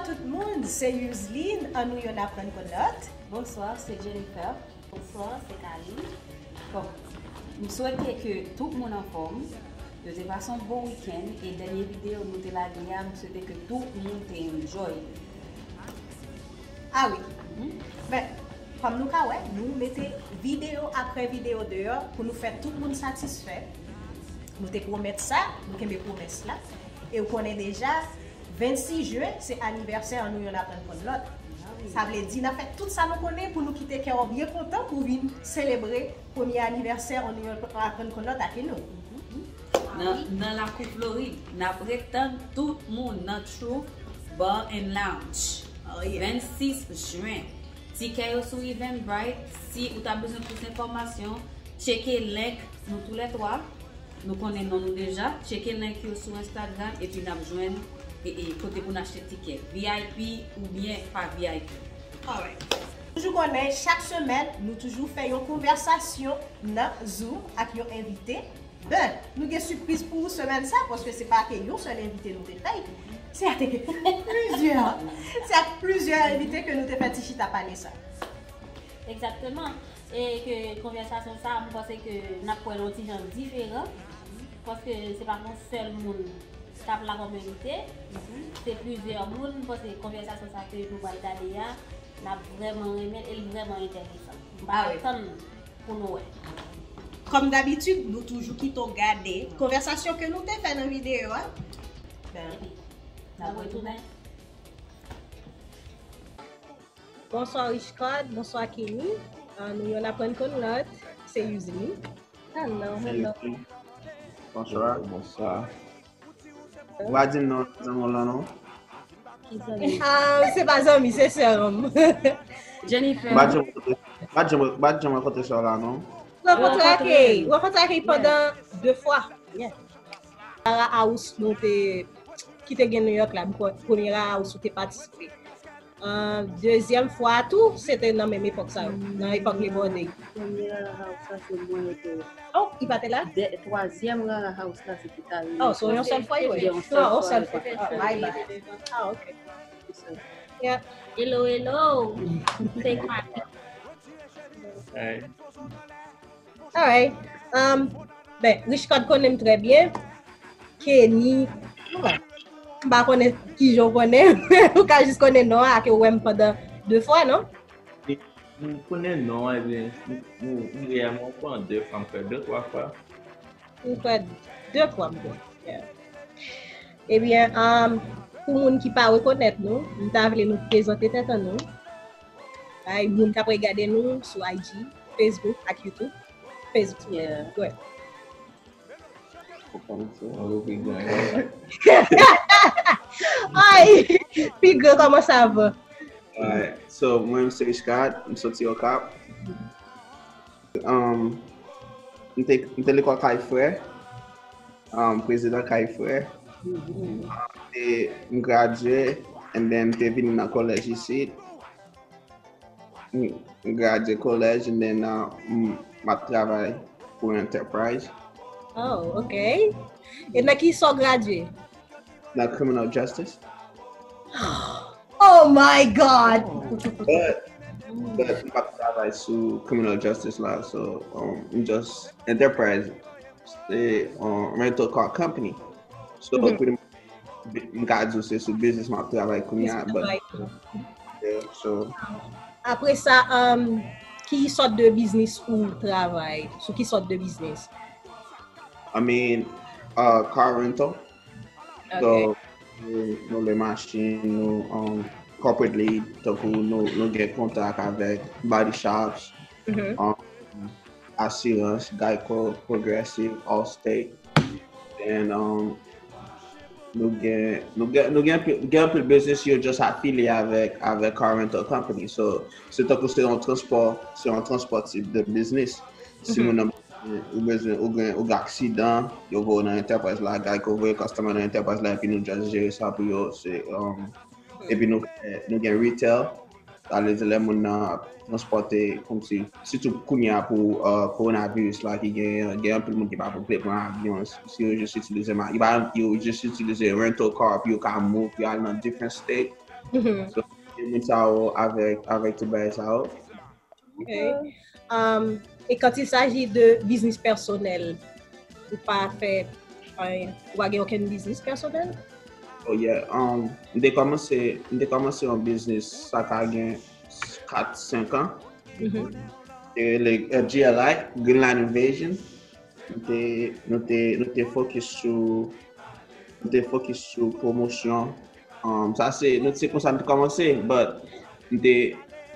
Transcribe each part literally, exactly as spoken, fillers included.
Tout moun, se Yuzlin, annou yonn aprann konn lòt. Bonsoir, c'est Jennifer. Bonsoir, c'est Kali. Bon, m swete ke tout moun anfòm. Yo te pase yon bon wikenn e dènye videyo nou te lage a, m swete ke tout moun te enjoy. Ah wi. Mhm. Ben, kòm nou ka wè, nou mete videyo apre videyo deyò pou nou fè tout moun satisfè. Nou te pwomèt sa, nou kenbe pwomès la. E w konnen deja, vennsis jen, se anivèsè annou yonn aprann konn lòt. Sa vle di, n ap fè tout sa nou konnen pou nou kite kè w byen kontan pou w vin selebre premye anivèsè annou yonn aprann konn lòt ak nou. Nan, nan lakou Florid, n ap ret tann tout moun nan Truth Bar and Lounge. Oh, yeah. Vennsis jen. Tikè yo sou Eventbrite. Si ou ta bezwen plis enfòmasyon, tcheke link nou toulètwa. Nou konnen non nou deja. Tcheke link yo sou Instagram epi n ap jwenn e, e, kote pou n achte tikè. V I P oubyen pa V I P. Alright. Toujou konnen, chak semèn, nou toujou fè yon konvèsasyon nan Zoom ak yon envite. Ben, nou gen sipriz pou ou semèn sa, paske se pa ke yon sèl envite nou te fè. Se ak plizyè. Se ak plizyè envite ke nou te fè ti chita pale sa. Egzakteman. E ke konvèsasyon sa, m panse ke n ap wè l yon ti jan diferan. Paske se pa yon sèl moun k ap la kòm envite. Se plizyè moun. M panse konvèsasyon sa ke nou pral gade a, n ap vrèman renmen l e l vrèman enteresan. M pa ret tann pou nou wè. Kòm dabitid, nou toujou kite w gade konvèsasyon ke nou te fè nan videyo a. Ben, n ap retounen. Bonswa Richcard, bonswa Kenny. Ah, nou yonn aprann konn lòt, se Yuzlin. Hello, hello. Bonswa. Bonswa. Ou pa di m non zanmi w lan non. Ah, se pa zanmi, se sè m. Jennifer. Ou pa di m, ou pa di m rankontre sè w la non. Rankontre ak li, rankontre ak li pandan de fwa. Rara House nou te, ki te gen New York la, m kwè, premye Rara House ou te patisipe. An dezyèm fwa a tou, se te nan menm epòk sa yo, nan epòk Labor Day. Premye Rara House la, se mwen yo te. Oh, li pa te la? Twazyèm Rara House la, se te Karine. Oh, so yon sèl fwa yo ye? Yon sèl fwa. Oh, my bad. Ah, ok. Yeah. Hello, hello. Take my. Alright. Um, ben, Richcard konnen m trè byen. Kenny, m pa konnen kijan w konnen m. Ou ka jis konnen non an, ke w wè m pandan de fwa, non? M konnen non an, epi m, m, m reyèlman w konnen de fwa, m kwè de, twa fwa. M kwè de fwa, m kwè. Yeah. Ebyen, um, pou moun ki pa rekonèt nou, m ta vle nou prezante tèt an nou. Bay moun k ap regade nou sou I G, Facebook ak YouTube. Facebook. Yeah. Ay, pi gran, kòman sa va? Alright. So, mwen, se Richcard, m soti Okap. Um, m te, m te lekòl Kay Frè. Um, prezidan Kay Frè. E m gradye, and then m te vin nan kolèj isit. M gradye college and then uh, m ap travay pou yon enterprise. Oh, ok. E nan ki sa w gradye? Nan criminal justice. Oh my God! But, but m p ap travay sou criminal justice la, so um, m just enterprise, se um, rental car company. So, mm -hmm. M ka di w se sou biznis m ap travay kounye a, but yeah, so. Apre sa, um, ki sòt de biznis ou travay? Sou ki sòt de biznis? I mean, uh, car rental. So, nou, nou lwe machin, nou um, corporate lead, tankou nou, nou gen kontak avèk body shops, um, asirans, Geico, Progressive, Allstate. And um, nou gen nou gen nou gen anpil gen anpil biznis yo just afilye avèk avèk car rental company. So se tankou se yon transpò, se yon transpò tip de biznis. Si moun nan ou bezwen ou gen ou gen aksidan, yo voye w nan enterprise la, Geico voye customer nan enterprise la epi nou just jere sa pou yo. Se um, epi nou nou gen retail. Sa vle di lè moun nan ap transpòte kòmsi, sitou kounye a pou uh, kowonaviris la ki genyen, gen anpil moun ki pa vle pran avyon, si yo jis itilize ma, yo jis itilize rental car pou yo ka move, pou yo al nan different state. Mhm. So, se moun sa yo avèk, avèk tout bagay sa yo. Ok. Um, et quand il s'agit de business personnel, ou pa fè, euh, ou pa gen okenn business personnel? Oh yeah, um, m te kòmanse, m te kòmanse yon business sa ka gen kat, senk an. Mhm. Te rele, uh, G L I, Greenland Invasion. Nou te, nou te, nou te focus sou, nou te focus sou pwomosyon. Um, sa se, nou se konsa nou te kòmanse, but nou te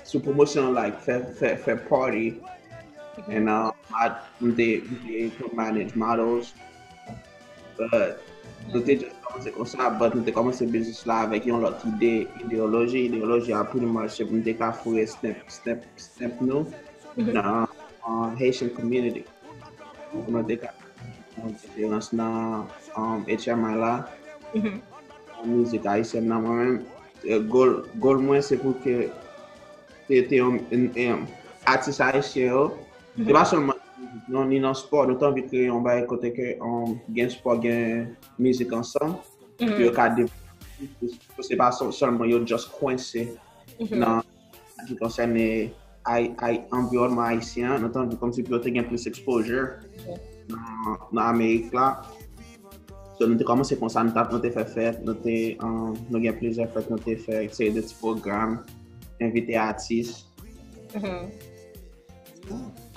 sou pwomosyon, like, fè, fè, fè party. And, uh, m te, m te manage models. But nou te just kòmanse konsa, but nou te kòmanse business la avèk yon lòt ide, ideyoloji. Ideyoloji a pretty much se pou nou te ka foure stamp, stamp, stamp nou nan, uh, Haitian community. Pou nou te ka fè yon diferans nan, um, H M I la, nan mizik ayisyèn nan. Mwen menm, eh, goal, goal mwen se pou ke te, te yon, yon, yon atis ayisyen yo, se pa sèlman nan mizik, non, ni nan spò, nou te anvi kreye yon bagay kote ke, um, gen spò, gen mizik ansanm, pou yo ka devlope, pou se pa sèl-, sèlman yo just kwense nan sa ki konsène ay-, ay-, anviwònman ayisyen an, nou te anvi kòmsi pou yo te gen plis exposure nan, nan Amerik la. So, nou te kòmanse konsa, nou t ap, nou te fè fèt, nou te, um, nou gen plizyè fèt nou te fè, seri de ti pwogram, envite atis. Mhm.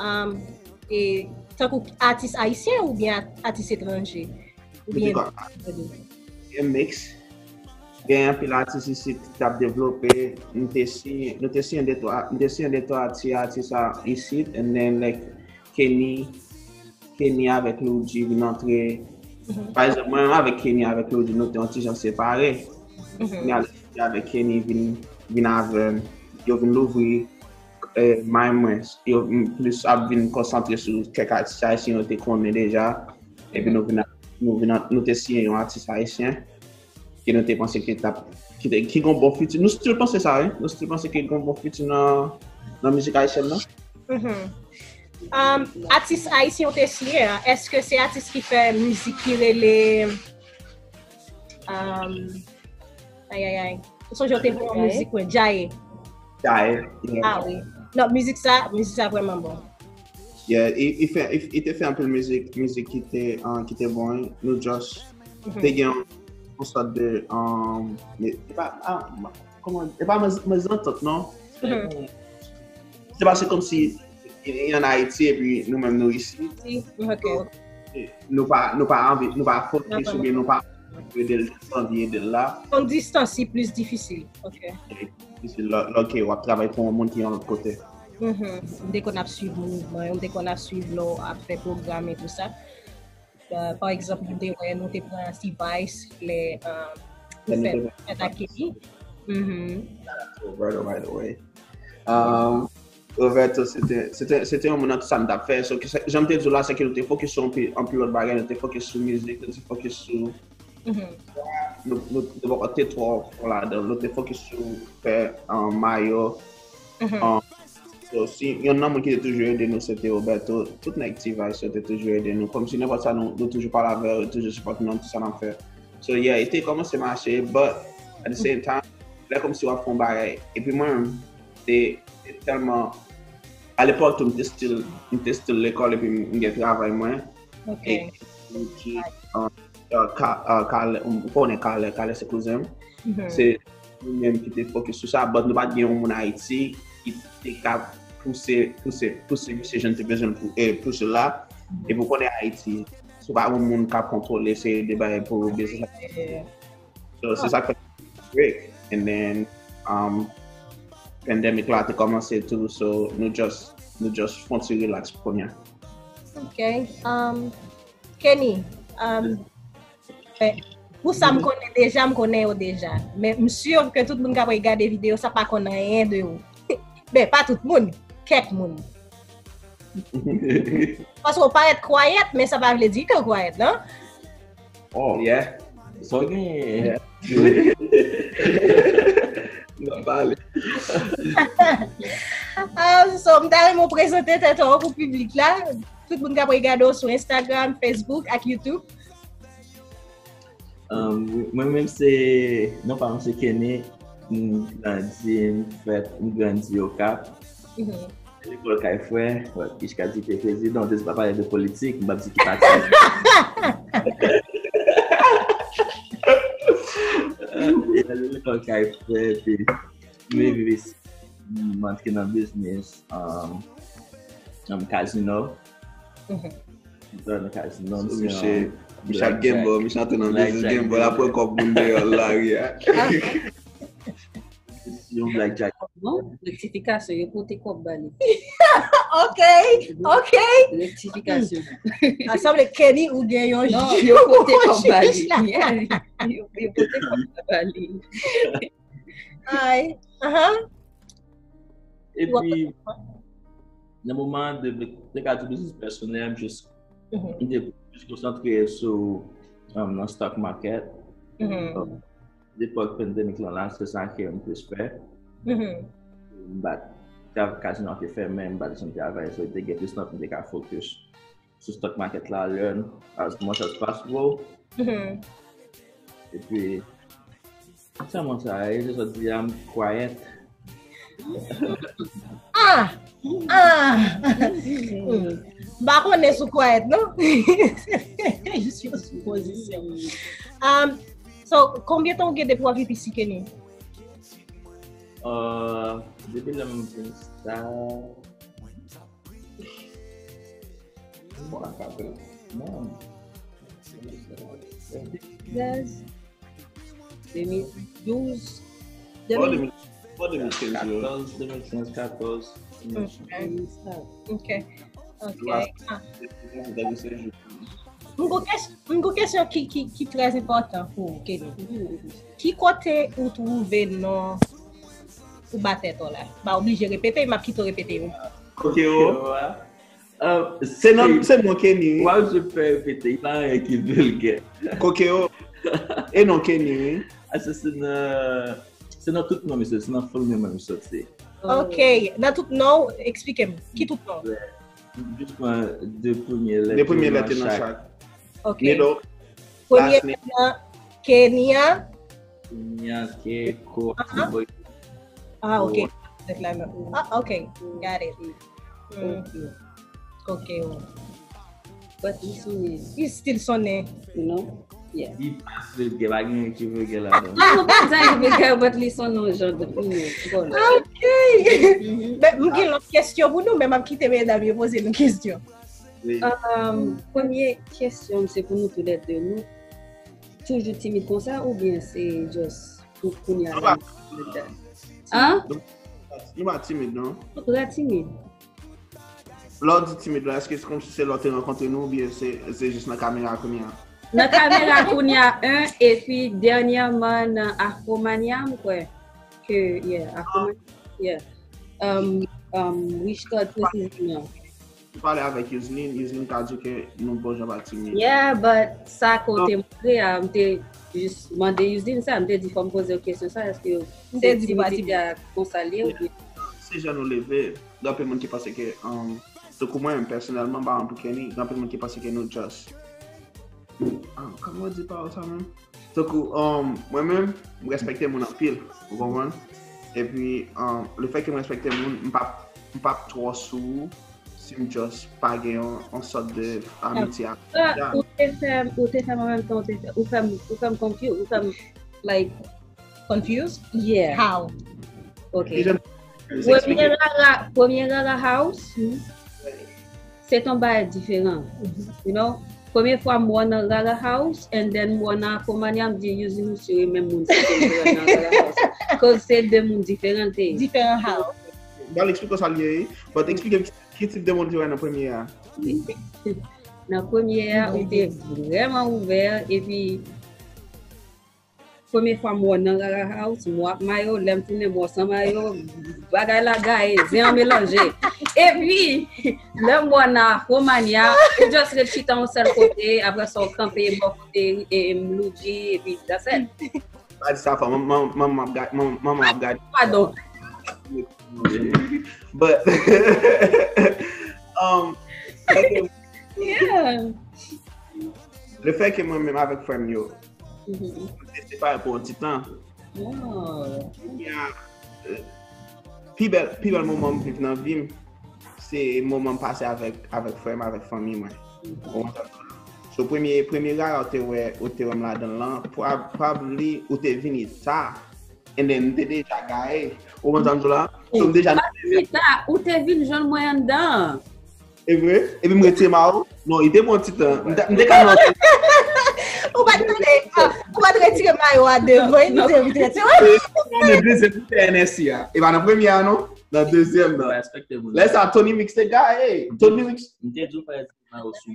Um, e tankou atis ayisyen oubyen at-, atis etranje? Oubyen gen mix. Gen anpil atis isit ki t ap devlope. Nou te siyen, nou te siyen de twa, nou te siyen de twa ti atis a isit, and then, like, Kenny, Kenny avèk Lil G vin antre. Mhm. Pa egzanp, mwen menm avèk Kenny avèk Lil G, nou te yon ti jan separe. Mhm. Kounye a, Lil G avèk Kenny vin, vin avè m. Yo vin louvri, eh, mind mwen. Yo, m plis ap vin konsantre sou kèk atis ayisyen yo te konnen deja. Epi nou vin, nou vin, nou te siyen yon atis ayisyen ke nou te panse ki t ap, ki te, ki gon bon fiti. Nou still panse sa, wi. Nou still panse ki gon bon fiti nan, nan mizik ayisyèn nan. Mhm. Um, atis ayisyen ou te siyen an, èske se atis ki fè mizik ki rele, um, ay, ay, ay. Ou sonje ou te voye yon mizik, wi, Djaye. Djaye, yeah. Ah wi. Non, mizik sa, mizik sa vrèman bon. Yeah, i, i fè, i, i te fè anpil mizik, mizik ki te, uh, ki te bon, wi. Nou just te gen yon, yon sòt de, um, e pa, ah, kòman, e pa mezantant, non. Se pa, se kòmsi li ann Ayiti epi nou menm nou isit. Si, ok. Nou pa, nou pa anvi, nou pa fokis oubyen nou pa anvi ede l, anvi ede l la. Yon distans ki plis difisil. Ok. Difisil lè, lè ke w ap travay pou yon moun ki yon lòt kote. Mhm. M te konn ap swiv mouvman yo, m te konn ap swiv lè w ap fè pwogram e tou sa. Euh, pa egzanp, nou te wè, nou te pran ti Vice lè, euh, nou fè fèt ak Kenny. Mhm. Shout out to Roberto, by the way. Um, Roberto, se te, se te, se te yon moun nan tout sa n t ap fè. So, ke sa, jan m te di w la, se ke nou te fokis sou anpil, anpil lòt bagay, nou te fokis sou mizik, nou te fokis sou, nou, nou, nou poko te twò fon ladan, nou te fokis sou fè, um, mayo. Um, so, si yon nan moun ki te toujou ede nou, se te Roberto, tout nèg T-Vice yo te toujou ede nou. Kòmsi nenpòt sa, nou, nou toujou pale avè yo, yo toujou sipòte nou nan tout sa n ap fè. So, yeah, li te kòmanse mache, but at the same time, lè kòmsi w ap fè yon bagay. Epi mwen menm, te, te tèlman, alepòk tou, m te still, m te still lekòl epi m, m gen travay mwen. Ok. E, ki, uh, uh, Ka-, uh, Kale, ou konnen Kale, Kale se kouzen m. Mhm. Se li menm ki te fokis sou sa, but nou pa t gen yon moun Ayiti ki te ka pouse, pouse, pouse misye jan n te bezwen l pou, eh, pouse l la. Mhm. Epi w konnen Ayiti, si w pa gen yon moun k ap kontwole seri de bagay pou biznis la. Yeah. So, se sa k fè break. And then, um, pandemic la te kòmanse tou, so nou just, nou just fon ti relax pou kounye a. Ok. Um, Kenny, um, eh, pou sa m konnen deja, m konnen yo deja. Men m si ke tout moun k ap gade videyo sa pa konn anyen de ou. Ben, pa tout moun, kèk moun. Paske w parèt quiet, men sa pa vle di ke w quiet, non? Oh, yeah. Sa w genyen? Yeah. N ap pale. Ah, so, m ta renmen w prezante tèt ou pou piblik la. Tout moun k ap gade w sou Instagram, Facebook ak YouTube. Um, mwen menm se, non pa m se Kenny. M grandi, m fèt, m grandi Okap. Lekòl kay frè, jiska di te prezidan, m te di pa pale de politik, m p ap di ki pati. Lekòl kay frè, epi m rive isi, m antre nan biznis, um, um, kazino. M antre nan kazino, m se yon Misye ap blackjack. Misye ap antre nan biznis blackjack gamble, ap pran kòb moun deyò lari a. Yon blackjack. Bon, rektifikasyon, yo pote kòb ba li. Ok, ok. Rektifikasyon. A sanble Kenny ou gen yon Non, yo pote kòb ba li. Yeah, yo, yo pote kòb ba li. Ay, aha. Epi, nan moman de, de ka di biznis pèsonèl, m jis, m te jis konsantre sou, um, nan stock market. Um, Depòk pandemic lan la, se sa ke m plis fè. M pa t, kazino an te fèmen, m pa t janm travay, so te gen plis tan pou m te ka focus sou stock market la, learn as much as possible. Epi, sèlman sa, e, je sot di, I'm quiet. Ah! Ah! M pa konnen si w quiet, non? Jis yon sipozisyon. Um, so, konbyen tan w gen depi w ap viv isi, Kenny? Uh, depi lè m vin sa, bon, a ka fè, non. Yes. De mil douz. Bò de mil, bò de mil kenz yo. Katòz, de mil kenz, katòz. Ok. Ok. Ah. M gon kes-, m gon kesyon ki, ki, ki trè enpòtan pou ou, Kenny. Ki kote ou twouve non ou ba tèt ou la? M pa oblije repete, m ap kite w repete yo. Kote yo? Ah, se nan, se non Kenny, wi. Why would you pè repete? Pa anyen ki vilgè. Koke yo. E non Kenny, wi. Ah, se, se nan, se nan tout non, mesye, se nan full name mwen m soti. Ok, nan tout non, eksplike m. Ki tout non? Jis pran de premye lèt. De premye lèt nan chak. Ok. Middle. Premye lèt nan Kenya. Kenya, K, Ko, Aha. Ah, ok. Lèt la nan. Ah, ok. Got it. Hmm. Ok. Ok, oh. But li sonnen. Li still sonnen. Non? Yeah. Li pa vilgè, pa gen ki vilgè ladan. Ah, nou pa di li vilgè, but li sonnen yon jan de, you know, bon. Ok. Men, m gen lòt kesyon pou nou, men m ap kite medam yo poze nou kesyon. Wi. Um, premye kesyon, se pou nou toulède. Nou toujou timid konsa, oubyen se just pou kounye a la? Nou pa, Hein? Nou pa timid, non. Nou trè timid. Lè w di timid la, èske se kòmsi se lè w te rankontre nou, oubyen se, se jis nan kamera kounye a? Nan kamera kounye a, en, epi dènyèman nan Afromania, m kwè ke, yeah, Afromania, yeah. Um, um, Richcard presizeman. M pale avèk Yuzlin, Yuzlin ka di ke nou bon jan pa timid. Yeah, but sa ke w te montre a, m te jis mande Yuzlin sa, m te di fò m poze w kesyon sa, èske se timidite a konsa l ye oubyen? Se jan nou leve, gen anpil moun ki panse ke, um, tankou mwen menm pèsonèlman, m pa konn pou Kenny, gen anpil moun ki panse ke nou just, ah, kòman yo di pawòl sa menm? Tankou, um, mwen menm, m respekte moun anpil, ou konprann? Epi, um, lefètke m respekte moun, m p ap, m p ap twò sou ou si m just pa gen yon, yon sòt de amitye avè ou. Ah, ou te fè m, ou te fè m an menm tan, ou te fè, ou fè m, ou fè m confuse, ou fè m, like, Confused? Yeah. How? Ok. Ki jan? Premye Rara, premye Rara House, se t yon bagay diferan. You know? Premye fwa m wè w nan Rara House, and then m wè w nan Afromania, m di, Yuzlin, ou si e menm moun sa ke m te wè nan Rara House. Cause se de moun diferan l te ye. Diferan how? Ba l eksplike sa l ye, but eksplike m ki, ki tip de moun l te wè nan premye a. Nan premye a, ou te vrèman ouvè, epi premye fwa m wè w nan Rara House, m wè w ak mayo, lè m tounen m wè w san mayo, bagay la gaye, zen an melanje. Epi, lè m wè w nan Afromania, ou just ret chita yon sèl kote, apre sa w kanpe bò kote, e, e, Mloudji, epi that's it. Pa di sa fò, manman, manman ap gade, manman, manman ap gade. Padon. But, um, Yeah. Lefètke mwen menm avèk frè m yo, nou te separe pou yon ti tan. Kounye a, pi bèl, pi bèl moman m viv nan vi m, se moman m pase avèk, avèk frè m, avèk fanmi mwen. Ou konprann? So, premye, premye rara ou te wè, ou te wè m ladan l lan, prob-, probably ou te vini ta, and then m te deja gaye. Ou konprann sa m di w la? So, m deja nan dezyèm. Ou pa vini ta, ou te vin jwenn mwen anndan. E vre? Epi m retire mayo? Non, li te pran ti tan. M te, m te ka nan... Ou pa t tande, ah, ou pa t retire mayo a devan, li te retire ti. Nan dezyèm, li te N S C a. E pa nan premye a, non? Nan dezyèm nan. Lè sa, Tony Mix te gaye. Tony Mix. M te di w pa retire mayo sou.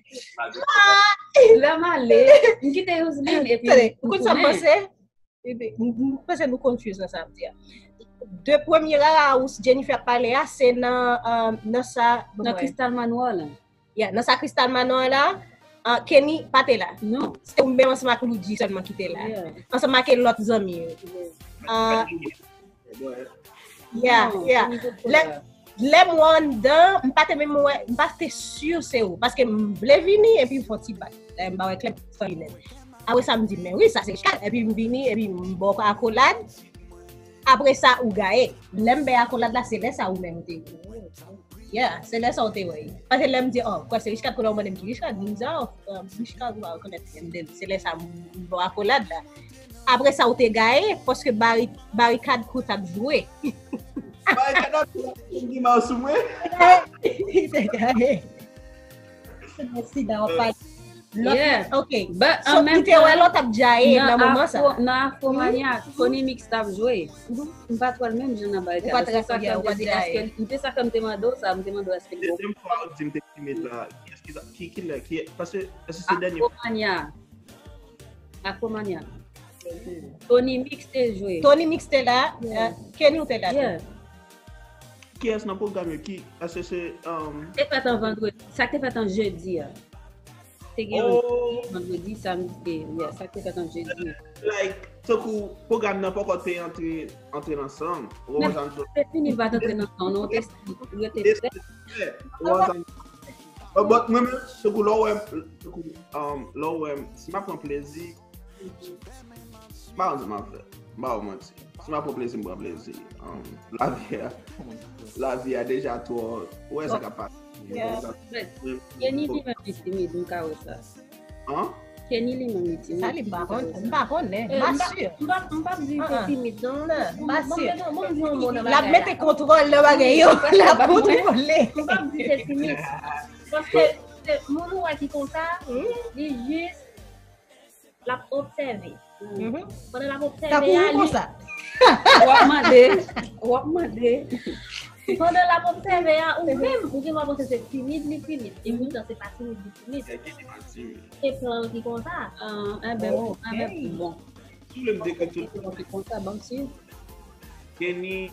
Lè m ale, m kite Roseline epi... Tande, ou konn sa m panse? Epi, m, m panse nou confuse nan sa m di a. De premye rara ous Jennifer ap pale a, se nan, euh, nan sa, nan Crystal Manoir la. Yeah, nan sa Crystal Manoir la, euh, Kenny pa te la. Non. Se ou menm ansanm ak Loudji sèlman ki te la. Yeah. Ansanm ak lòt zanmi yo. Yeah. Euh, yeah, yeah. Lè, lè m wè anndan, m pa te menm wè, m pa te si se ou. Paske m vle vini epi m fè yon ti bat. Lè m pa wè klè, fè inen. Apre sa, m di, "Men wi, sa se Richcard." Epi m vini, epi m ba w akolad. Apre sa, ou gaye. Lè m bay akolad la, se lè sa ou menm ou te. Yeah, se lè sa ou te wè. Paske lè m di, "Oh, kwè se Richcard," kounye a ou mande m ki Richcard. M di, "Oh, euh, Richcard, ou pa rekonèt." M di, se lè sa m, m ba w akolad la. Apre sa, ou te gaye, paske bari-, barikad kout ap jwe. Barikad ap jwe, m di mal sou mwen. Li te gaye. Se bon, sida, w ap pale. Lòt, yeah. Ok. But, so, an menm tan, ou te wè lòt ap djaye nan moman sa. Nan Afromania, Tony Mix t ap jwe. M pa t wè l menm jan nan barikad la. Se sa k fè m te di, èske, m te sa k fè m te mande w sa, m te mande w èske l bon. Dezyèm fwa ou di m te timid la, kiyès ki, ki, ki lè, ki, paske, èske se dènye fwa? Afromania. Afromania. Tony Mix te jwe. Tony Mix te la, euh, Kenny ou te la tou. Yeah. Kiyès nan pwogram yo ki, èske se, um, te fèt an vandredi, sa k te fèt an jedi a. Te gen yon vandredi, samdi, yeah, sa k te fèt an jedi. Like, tankou pwogram nan poko te antre, antre nan san. Ou konprann sa m di w? Se fini, li pa t antre nan san, non, te rete trè. Ou konprann sa m di w? But, but mwen menm, tankou lè w wè m, tankou, um, lè w wè m, si m ap pran plezi, m pa konn sa m ap fè. M pa ba w manti. Si m ap pran plezi, m pran plezi. Um, lavi a, lavi a deja twò, ou wè sa k ap pase. Yeah. Kenny li menm li timid, m ka wè sa. Hein? Kenny li menm li timid. Sa li m pa konn, m pa konnen, m pa si. M p ap, m p ap di se timid, non. M pa si. L ap mete kontwòl nan bagay la. L ap mete kontwòl nan bagay yo. L ap kontwole. M p ap di se timid. Paske se moun ou wè ki konsa, li jis l ap obsève. Pandan l ap obsève a, li konsa. W ap mande, w ap mande. Pandan l ap obsève a, ou menm, ou gen dwa panse se timid li timid. E poutan, se pa timid li timid. Se plan l ki konsa. Ah, enben, enben, bon. Si w vle m dekri tout. Kenny.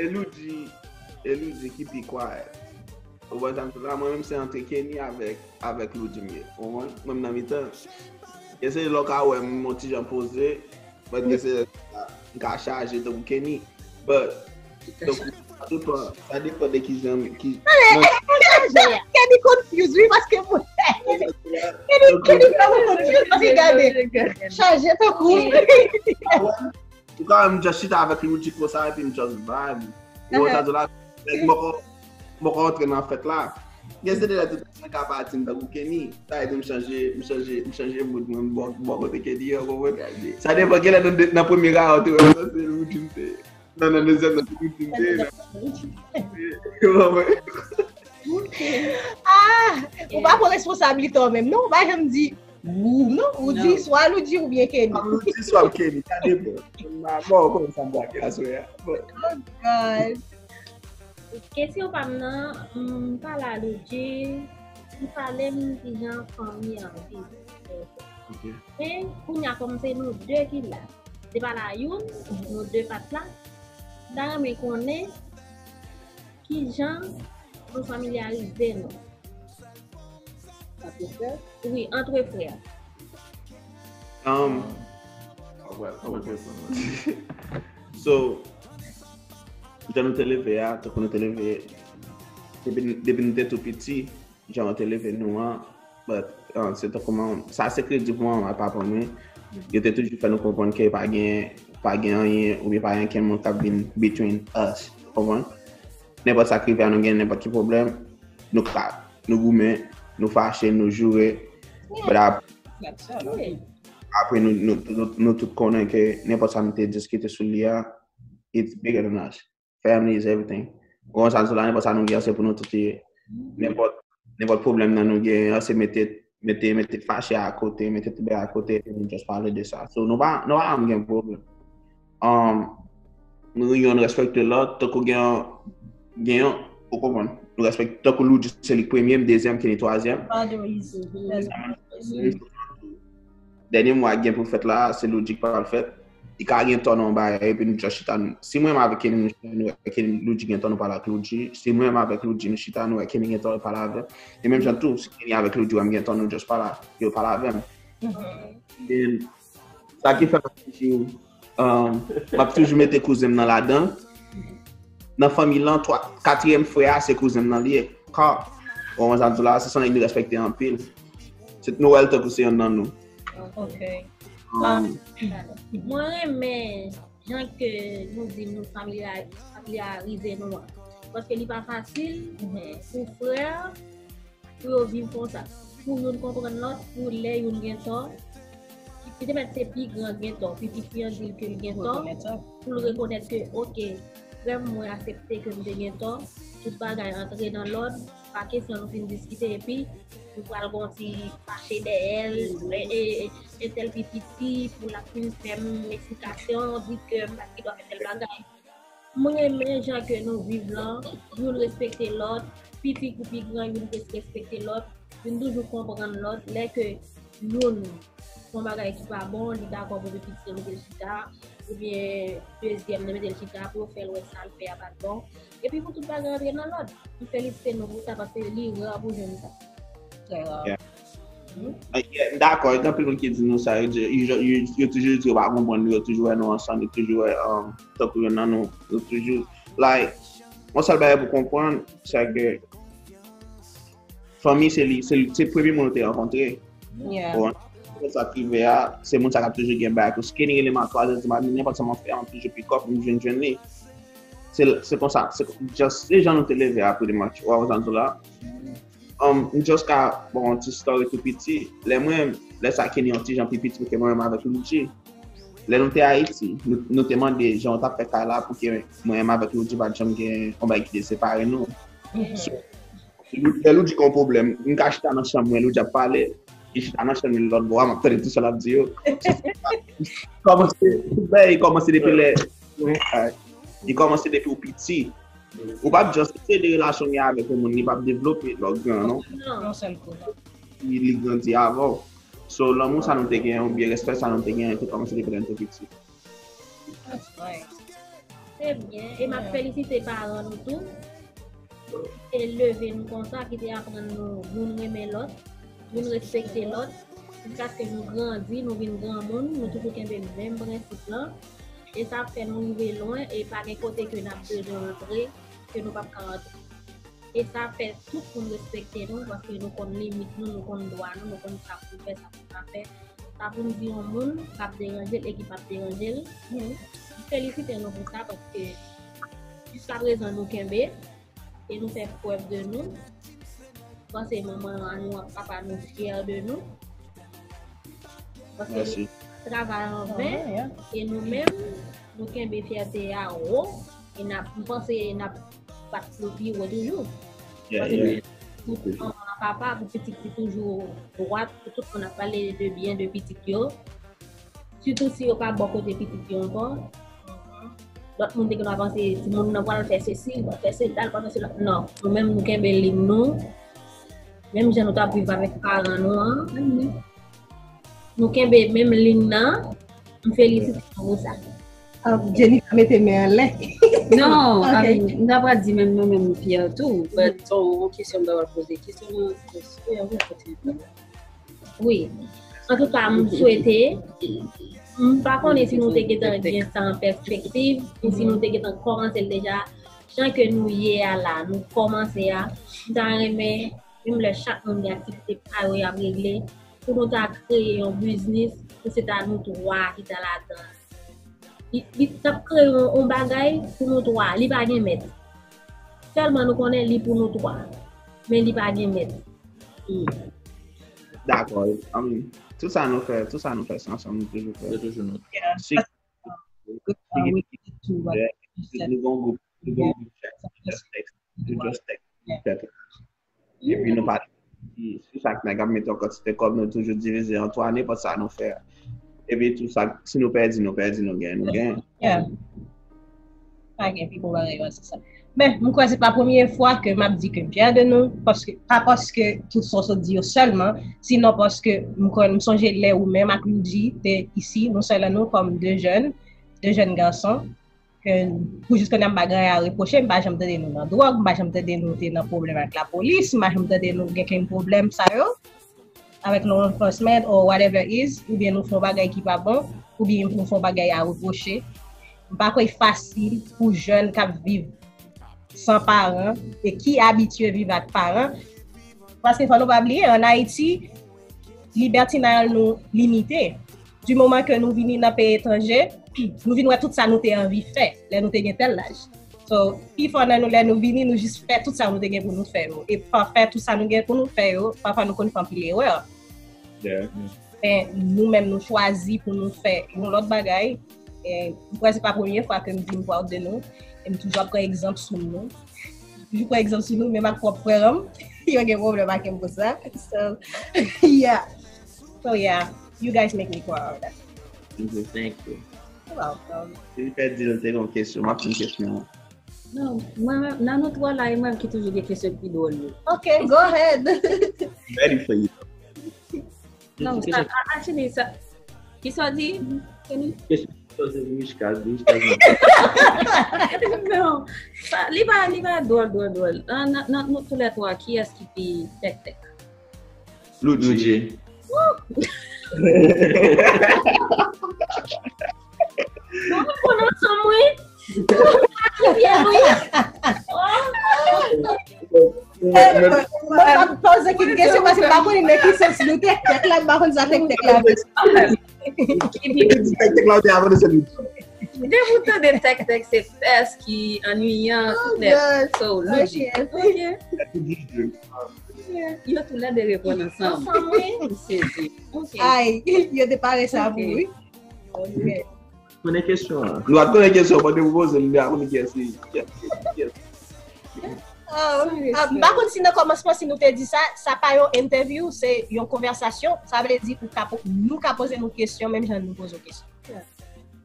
E Loudji, e Loudji ki pi kwayèt. Ou konprann sa m di w la, mwen menm se antre Kenny avèk, avèk Loudji m ye. Ou konprann? Mwen m nan mitan. Gen se lè w ka wè m yon ti jan poze, but gen se lè m ka chaje tankou Kenny. But, tankou, sa depann, sa depann de ki jan, ki... Kenny confuse, wi, paske pou... Kenny, Kenny vrèman confuse, paske gade, chaje tankou... Ou ka wè m just chita avèk Loudji konsa, epi m just vibe. Ou wè sa di la, like, m poko, m poko antre nan fèt la. Gen se de lè tout moun ka pati m tankou Kenny. Sa vle di m chanje, m chanje, m chanje mood mwen, m bò, m bò kote Kenny an, ou konprann? Sa depann gen lè nan de, nan premye rara ou te wè m nan se Loudji m te. Nan, nan dezyèm nan se Loudji m te. Ou konprann? Ah, ou pa pran responsablite w menm, non? Ou pa janm di ou, non? Ou di swa Loudji oubyen Kenny. Loudji swa Kenny, sa depann. Bon, ou konn sa m brake aswè a. Bon. Oh God. Kesyon pa m nan, m pale a Loudji, m pale m kijan fanmi an viv. Ok. Men, kounye a kòm se nou de ki la, se pa la youn, nou de pa t la, m ta renmen konnen kijan nou familyarize nou. Antre frè? Wi, antre frè. Um, so, jan nou te leve a, tankou nou te leve, depi, depi nou te tou piti, jan yo te leve nou an, but Ah, se tankou manman, sa se kredi pou manman ak papa mwen. Yo te toujou fè nou konprann ke pa gen, pa gen anyen, oubyen pa gen ankenn moun k ap vin between us. Ou konprann? Nenpòt sa k rive a, nou gen nenpòt ki pwoblèm, nou ka, nou goumen, nou fache, nou joure. But ap- apre, nou, nou, nou, nou tout konnen ke nenpòt sa nou te diskite sou li a, it's bigger than us. Family is everything. Ou konprann sa m di la, nenpòt sa nou gen, se pou nou tout li ye. Nenpòt, nenpòt pwoblèm nan nou gen an, se mete, mete, mete fache akote, mete tout bagay akote, epi nou just pale de sa. So, nou pa, nou pa janm gen pwoblèm. Um, nou youn respekte lòt, tankou gen, gen yon, ou konprann? Nou respekte, tankou Loudji se li k premye, m dezyèm, Kenny twazyèm. Dènye mwa gen pou fèt la, se Loudji k pral fèt. Li ka gen tò nan yon bagay, epi nou just chita. Si mwen menm avèk Kenny, nou chita, nou wè Kenny, Loudji gen tò, nou pale ak Loudji. Si mwen menm avèk Loudji, nou chita, nou wè Kenny gen tò, nou pale avè l. E menm jan tou, si Kenny avèk Loudji wè m gen tò, nou just pale, yo pale avè m. And sa ki fè m ap toujou, um, m ap toujou mete kouzen m nan ladan. Nan fanmi lan, twa, katriyèm frè a, se kouzen m nan li ye. Carl. Ou konprann sa m di w la, se yon nèg nou respekte anpil. Se nou wè l tankou se yonn nan nou. Ok. Um, Mwen renmen jan ke nou di nou familya-, familiarize nou an. Paske li pa fasil pou frè pou yo viv konsa. Pou youn konprann lòt, pou lè youn gen tò, petèt se pi gran gen tò, pi piti an di l ke l gen tò, pou l rekonèt ke, ok, frè m, mwen aksepte ke m te gen tò, tout bagay antre nan lòd, pa kesyon nou fin diskite, epi nou pral gon ti fache dèyè l, e, e, e, entèl pi piti, pou l ap vin fè m eksplikasyon, di ke m pa t gen dwa fè tèl bagay. Mwen renmen jan ke nou viv lan, youn respekte lòt, pi piti kou pi gran, youn res-, respekte lòt, youn toujou konprann lòt. Lè ke youn fè yon bagay ki pa bon, li dakò pou pitit li mete l chita, oubyen dezyèm nan mete l chita pou yo fè l wè sa l fè a pa t bon. Epi pou tout bagay antre nan lòd. M felisite nou pou sa paske li ra pou jwenn sa. Trè ra. Yeah. Uh, yeah, m dakò, gen anpil moun ki di nou sa, yo, di- yo, yo, yo toujou di yo pa konprann nou, yo toujou wè nou ansanm, yo toujou wè um, tankou yonn nan nou, yo toujou, like, yon sèl bagay pou konprann, se ke fanmi se li, se, se premye moun ou te rankontre. Yeah. Bon, sa k rive a, se moun sa k ap toujou gen bagay. Kou Kenny rele m a twa zè di maten, nenpòt sa m ap fè, m ap toujou pick up, m jwenn jwenn li. Se, se konsa, se, just, se jan nou te leve a, pretty much. Ou wè sa m di w la? Um, m just ka, bon, yon ti story tou piti. Lè mwen, lè sa Kenny yon ti jan pi piti ke mwen menm avèk Luigi. Lè nou te Ayiti, nou, nou te mande jan yo t ap fè kay la pou ke mwen menm avèk Luigi pa t janm gen yon bagay ki te separe nou. So, Lou- lè Luigi gen yon pwoblèm, m ka chita nan chanm mwen, Luigi ap pale, li chita nan chanm li lòt bò a, m ap tande tout sa l ap di yo. Kòmanse, ben, li kòmanse depi lè, li kòmanse depi ou piti. Ou p ap just ede relasyon w gen avèk yon moun, li p ap devlope lè w gran, non. Non. Yon sèl kou. Li, li grandi avè w. So, lanmou sa nou te gen, oubyen respè sa nou te gen, te kòmanse depi lè nou te piti. That's right. Se byen. E m ap felisite paran nou tou. Ki te leve nou konsa, ki te aprann nou youn renmen lòt, youn respekte lòt. Jiskaske nou grandi, nou vin granmoun, nou toujou kenbe menm prensip lan. E sa ap fè nou rive lwen e pa gen kote ke n ap bezwen rantre, ke nou p ap ka rantre. E sa fè tout moun respekte nou, paske nou konn limit nou, nou konn dwa nou, nou konn sa pou n fè, sa pou n pa fè. Sa pou n di yon moun, k ap deranje l e ki p ap deranje l. M felisite nou pou sa, paske jiskaprezan nou kenbe e nou fè prèv de nou. M panse manman an nou ak papa nou fyè de nou. Paske Mèsi. Travay an ven, Yeah. e nou menm, nou kenbe fyète a wo, e n ap, m panse n ap bat nou pi wo toujou. Yeah, Paske yeah. Pou manman, papa, pou pitit ki toujou dwat, pou tout moun ap pale de byen de pitit yo. Sitou si yo pa bò kote pitit yo ankò. Lòt moun te gen dwa panse timoun nan pral fè sesi, li pral fè sela, li pral fè sela. Non, nou menm nou kenbe liy nou. Menm jan nou t ap viv avèk paran nou an. Nou kenbe menm liy nan. M felisite nou pou sa. Ah, Jennifer mete men anlè. Non, Ok. avèk, m ta pral di menm mwen menm m fyè tou, but se yon kesyon m ta pral poze. Kesyon nan, Wi. Antouka, m swete, m pa konnen si nou te gentan gen sa an pèspektiv, ou si nou te gentan kòmanse l deja, jan ke nou ye a la, nou kòmanse a, m ta renmen Menm lè chak moun gen aktivite pa yo y ap regle, pou nou ta kreye yon biznis, pou se ta nou twa ki ta ladan. Li, li t ap kreye yon, yon bagay pou nou twa, li pa gen mèt. Sèlman nou konnen li pou nou twa, men li pa gen mèt. Hmm. Dakò. Um, tout sa nou fè, tout sa nou fè, se ansanm nou toujou fè. Se toujou nou. Yeah. Tou, nou gen yon gwoup, nou gen yon gwoup chat, just text, nou just text, text. Epi nou pa si, si chak nèg ap mete yon kantite kòb, nou toujou divize an twa, nenpòt sa nou fè. Epi tou sa, si nou pèdi, nou pèdi, nou genyen, nou genyen. Yeah. Pa gen pi bon bagay pase sa. Men, m kwè se pa premye fwa ke m ap di ke m fyè de nou, paske, pa paske tout sa w sot di yo sèlman, sinon paske m kwè m sonje lè ou menm ak Luigi te isi, nou sèl an nou kòm de jèn, de jèn gason, ke pou jis kounye a m pa gen anyen a repwoche, m pa janm tande nou nan dwòg, m pa janm tande nou te nan pwoblèm ak lapolis, m pa janm tande nou gen kenn pwoblèm sa yo avèk law enforcement or whatever is, oubyen nou fè yon bagay ki pa bon, oubyen nou fè yon bagay a repwoche. M pa kwè fasil pou jèn k ap viv san paran e ki abitye viv ak paran. Paske fò nou pa bliye, ann Ayiti, libètinay nou limite. Di moman ke nou vini nan peyi etranje, nou vin wè tout sa nou te anvi fè lè nou te gen tèl laj. So, pifò nan nou, lè nou vini, nou jis fè tout sa nou te gen pou nou fè yo. E pa fè tout sa nou gen pou nou fè yo, pafwa nou konn fè anpil erè. Men nou menm, nou chwazi pou nou fè yon lòt bagay. E m kwè se pa premye fwa ke m di m proud de nou. E m toujou ap pran egzanp sou nou. Toujou pran egzanp sou nou, menm ak pwòp frè m. Yo gen pwoblèm ak m pou sa. So, yeah. So, yeah. You guys make me proud. Thank you. You're welcome. Si m pèdi l, te gen yon kesyon, m ap fè yon kesyon. Non, mwen menm, nan nou twa la, e mwen ki toujou gen kesyon ki pi dwòl yo. Ok, go ahead. Ready for you. Non, sa, actually, sa, ki sa di? Kenny? Kesyon se Mishka, Mishka. Non, sa, li pa, li pa dwòl, dwòl, dwòl. Nan, nan, nan nou tou lè twa, kiyès ki pi tèk tèk? Luigi. Nou konn ansanm, wi. Ki byen, wi. Mwen pa poze ki kesyon paske m pa konnen nan ki sans nou tèk tèk la, m pa konn sa tèk tèk la vle. Tèk tèk la, ou te avanse li. Depi w tande tèk tèk, se fès ki annuyan, tout nèt. So, Luigi. Ok. Yo tou lè de reponn ansanm. Ansanm, wi. M sezi. Ok. Ay, yo te pare sa pou wi. Ok. Konnen kesyon an. Nou at konnen kesyon, pandan ou poze, m pa konnen kiyès li. Kiyès li? Ah, ah, m pa konn si nan kòmansman, si nou te di sa, sa pa yon entèvyou, se yon konvèsasyon. Sa vle di ou ka po- nou ka poze nou kesyon, menm jan nou poze w kesyon.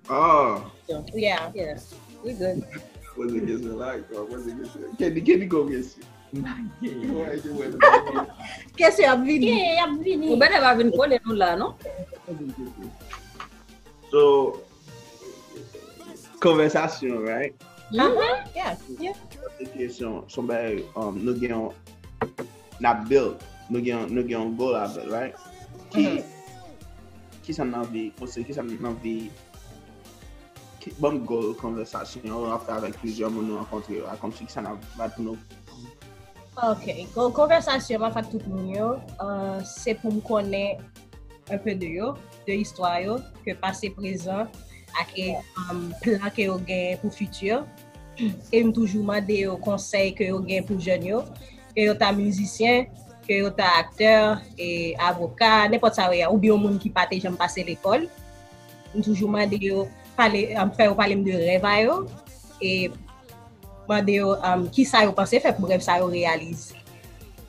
Ah, Yeah. Yeah. We good. poze kesyon la, poze kesyon. Kenny, Kenny, go kesyon. Kesyon ap vini. Ou bèlè pa vin kole nou la, non? So, konvèsasyon, right? Aha, yeah. Se kesyon, se yon bagay, um, nou gen yon, n ap build, nou gen, nou gen yon goal avè l, right? Ki, ki sa n anvi, konsèy, ki sa n anvi, ki, ban m goal konvèsasyon an, w ap fè avèk plizyè moun nou rankontre yo, a, kòmsi ki sa n ap bat pou nou. Ok, kon- konvèsasyon m ap fè ak tout moun yo, uh, se pou m konnen un peu de yo, de istwa yo, ke pase, prezan, ak e, um, plan ke yo gen pou fiti. E m toujou mande yo konsèy ke yo gen pou jèn yo, ke yo ta mizisyen, ke yo ta aktè, e avoka, nenpòt sa yo ye, oubyen yon moun ki pa te janm pase lekòl. M toujou mande yo pale, um, fè yo pale m de rèv a yo, e mande yo, um, ki sa yo panse fè pou rèv sa yo reyalize.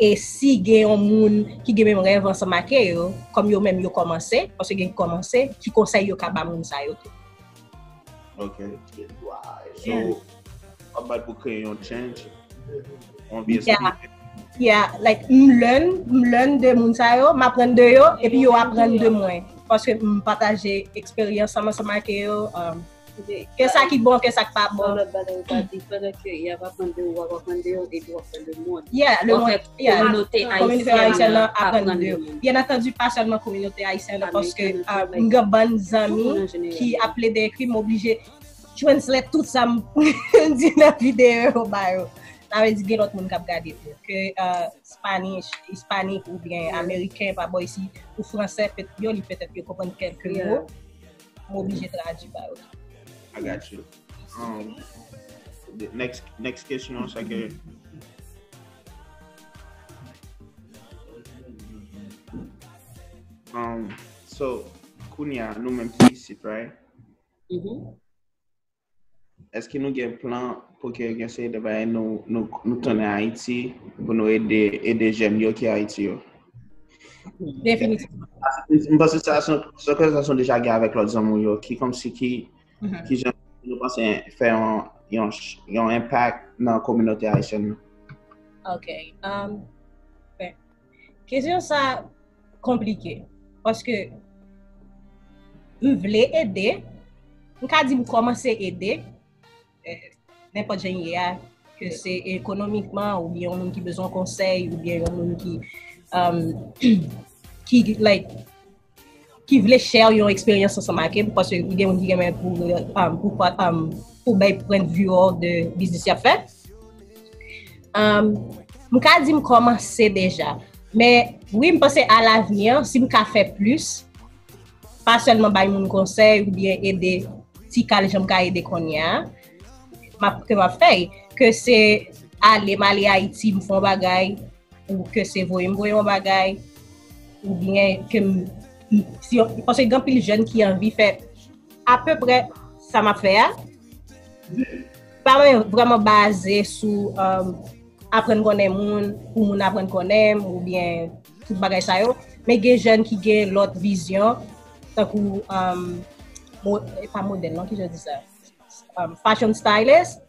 E si gen yon moun ki gen menm rèv ansanm ak yo, kòm yo menm yo kòmanse, paske gen ki kòmanse, ki konsèy yo ka ba moun sa yo tou? Ok. So, w ap bat pou kreye yon change. Yon vye Yeah. Yeah, like, m learn, m learn de moun sa yo, m aprann de yo, epi yo aprann de mwen. Paske m pataje eksperyans ansanm ak yo, um, ke sa ki bon, ke sa ki pa Sa bon. lòt bagay ou pa di, pandan ke y ap aprann de ou, w ap aprann de yo, epi w ap fè lemonn. Yeah, le W ap monde, fè yeah. Kominote Kominote ayisyèn ayisyèn nan nan aprann aprann de de yo. moun. Bien entendu, pa sèlman kominote ayisyèn nan, American paske nan ah, travay. m gen bann Tout zanmi moun an jeneral. Ki ap plede ekri, m oblije translate tout sa m di nan videyo yo ba yo. sa vle di gen lòt moun k ap gade tou. Ke uh, Spanish, Hispanik oubyen Ameriken pa bò isi, ou fransè, yo li petèt yo konprann kèlke mo, m oblije tradui ba yo. I got you. Um, the next, next question, se ke um, so, kounye a, nou menm ki isit, right? Mm -hmm. Èske nou gen plan pou ke gen seri de bagay nou, nou, nou tounen Ayiti pou nou ede, ede jèn yo ki Ayiti yo? Definitivman. M panse sa se yon konvèsasyon deja gen avèk lòt zanmi yo ki kòmsi ki ki jan nou panse fè yon yon yon enpak nan kominote ayisyèn nan. Ok. Um, ben, kesyon sa konplike paske m vle ede, m ka di m kòmanse ede nenpòt jan ye a, ke se ekonomikman oubyen yon moun ki bezwen konsèy oubyen yon moun ki um, ki like ki vle share yon eksperyans ansanm ak m paske gen moun ki gen men pou um, pou um, pou bay pwen de view de biznis y ap fè. Um, m ka di m kòmanse deja. Men wi, m panse a lavni an, si m ka fè plis, pa sèlman bay moun konsèy oubyen ede ti kal jan m ka ede kounye a, m ap ke m ap fè ke se ale m ale Ayiti m fè yon bagay ou ke se voye m voye yon bagay oubyen ke m si paske gen anpil jèn ki anvi fè apeprè sa m ap fè a pa vrèman baze sou um, aprann konnen moun pou moun aprann konnen m oubyen tout bagay sa yo men gen jèn ki gen lòt vizyon tankou um, mo, e pa modèl non ki jan di sa um, fashion stylist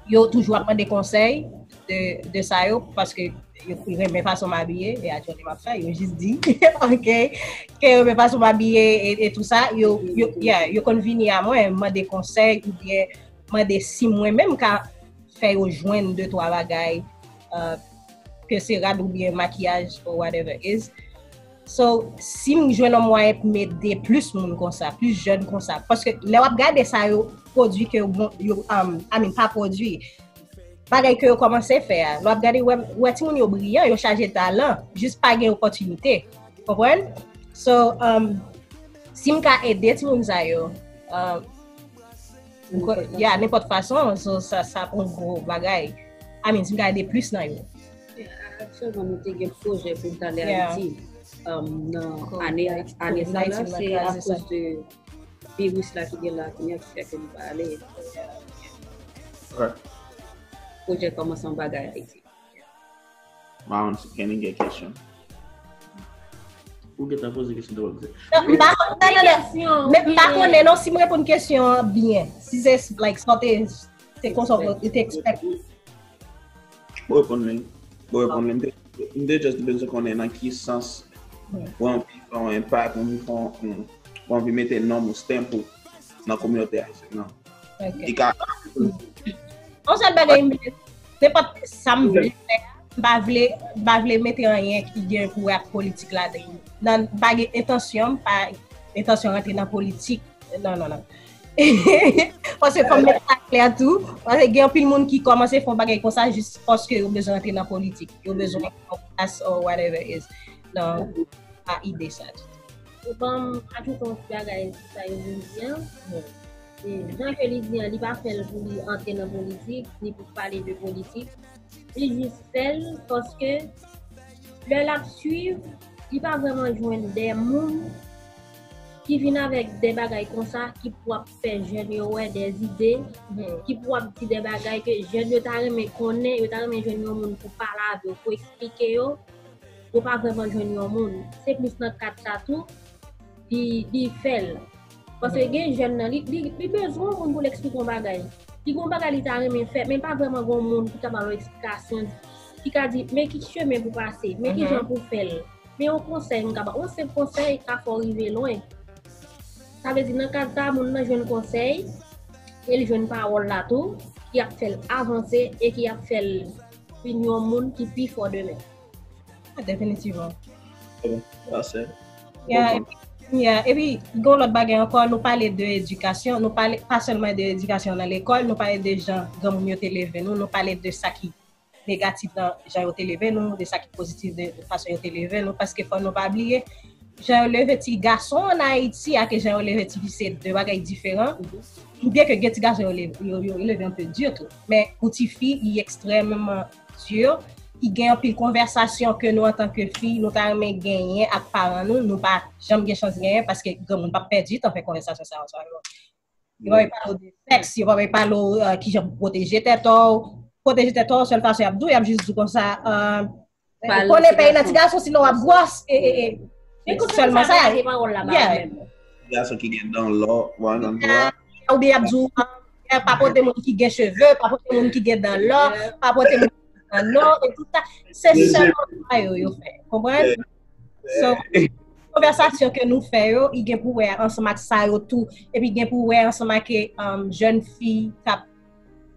yo toujou ap mande konsèy de, de sa yo paske yo renmen fason m abiye e atyèlman m ap fè yo jis di ok ke yo renmen fason m abiye e, e tout sa yo, yo, yeah, yo konn vini a mwen mande konsèy oubyen mande si mwen menm ka fè yo jwenn de twa bagay uh, ke se rad oubyen makiyaj or whatever is so si m jwenn yon mwayen pou m ede plis moun konsa plis jèn konsa paske lè w ap gade sa yo pwodui ke yo bon yo um, I mean pa pwodui bagay ke yo kòmanse fè a lè w ap gade wè timoun yo briyan yo chaje talan jis pa gen opòtinite konprann so um, si m ka ede timoun sa yo um, ya nenpòt fason so sa sa pran gwo bagay I mean si m ka ede plis nan yo aktyèlman nou te gen pwojè pou n t ale Ayiti nan ane ane sa la se akoz de viris la ki gen la kounye a ki fè ke nou pa ale pwojè kòmanse yon bagay Ayiti Mawon si Kenny gen kesyon Ou gentan poze kesyon de wòl. M pa konnen, men m pa konnen non si m reponn kesyon an byen. Si se like sa te te konsa ou te expect. Ou reponn li. Ou reponn li. M te just bezwen konnen nan ki sans ou anvi fè yon enpak, ou anvi fè yon, ou anvi mete nonm ou stamp ou nan kominote ayisyèn nan. Li ka. Yon sèl bagay m vle, nenpòt sa m vle fè, m pa vle, m pa vle mete anyen ki gen pou wè ak politik ladan. Nan m pa gen entansyon, m pa entansyon rantre nan politik. Non, non, non. Paske fò m mete sa klè tou, paske gen anpil moun ki kòmanse fè yon bagay konsa jis paske yo bezwen rantre nan politik, yo bezwen yon plas or whatever it is. Non, pa ide sa ditou. Ou ban m ajoute yon ti bagay sou sa yo vin di an. Jan ke li di an, li pa fè l pou li antre nan politik, ni pou pale de politik. Li jis fè l paske lè l ap swiv, li pa vrèman jwenn de moun ki vin avèk de bagay konsa ki pou ap fè jèn yo wè de ide, ki pou ap di de bagay ke jèn yo ta renmen konnen, yo ta renmen jwenn yon moun pou pale avè yo, pou eksplike yo. Yo pa vrèman jwenn yon moun. Se plis nan kad sa tou li li fè l. Paske gen jèn nan li li li bezwen yon moun pou l eksplike yon bagay. Li gen yon bagay li ta renmen fè men pa vrèman gen yon moun ki ka ba l yon eksplikasyon ki ka di men ki chemen pou pase, men ki jan pou fè l. Men yon konsèy m ka ba w, yon senp konsèy ka fè w rive lwen. Sa vle di nan kad sa moun nan jwenn konsèy e l jwenn pawòl la tou ki ap fè l avanse e ki ap fè l vin yon moun ki pi fò demen. Definitivman. Pase. Yeah, Yeah, epi, gen yon lòt bagay ankò, nou pale de edikasyon, nou pale pa sèlman de edikasyon nan lekòl, nou pale de jan granmoun yo te leve nou, nou pale de sa ki negatif nan jan yo te leve nou, de sa ki pozitif de fason yo te leve nou, paske fò nou pa bliye, jan yo leve ti gason an Ayiti ak jan yo leve ti fi se de bagay diferan. Byen ke gen ti gason yo leve, yo, yo leve anpe di tou, men pou ti fi, li ekstrèmman di, li gen anpil konvèsasyon ke nou antanke fi, nou ta renmen genyen ak paran nou, nou pa janm gen chans genyen paske granmoun p ap pèdi tan fè konvèsasyon sa yo. Yo pa pale w de sèks, yo pa pale w uh, kijan pou pwoteje tèt ou. Pwoteje tèt ou, sèl fason y ap di w, y ap jis di w konsa, uh, konnen pèyi nan ti gason, sinon w ap gwòs. E, e, e. Se sèlman sa. Yeah. Gason ki gen dan lò, w a nan dwa. Oubyen y ap di w, uh, pa pote moun ki gen cheve, pa pote moun ki gen dan lò, pa pote moun ki gen dan lò, e tout sa. Se sèlman sa yo, yo fè. Konprann? So, konvèsasyon ke nou fè yo, li gen pou wè ansanm ak sa yo tou. Epi gen pou wè ansanm ak um, jèn fi k ap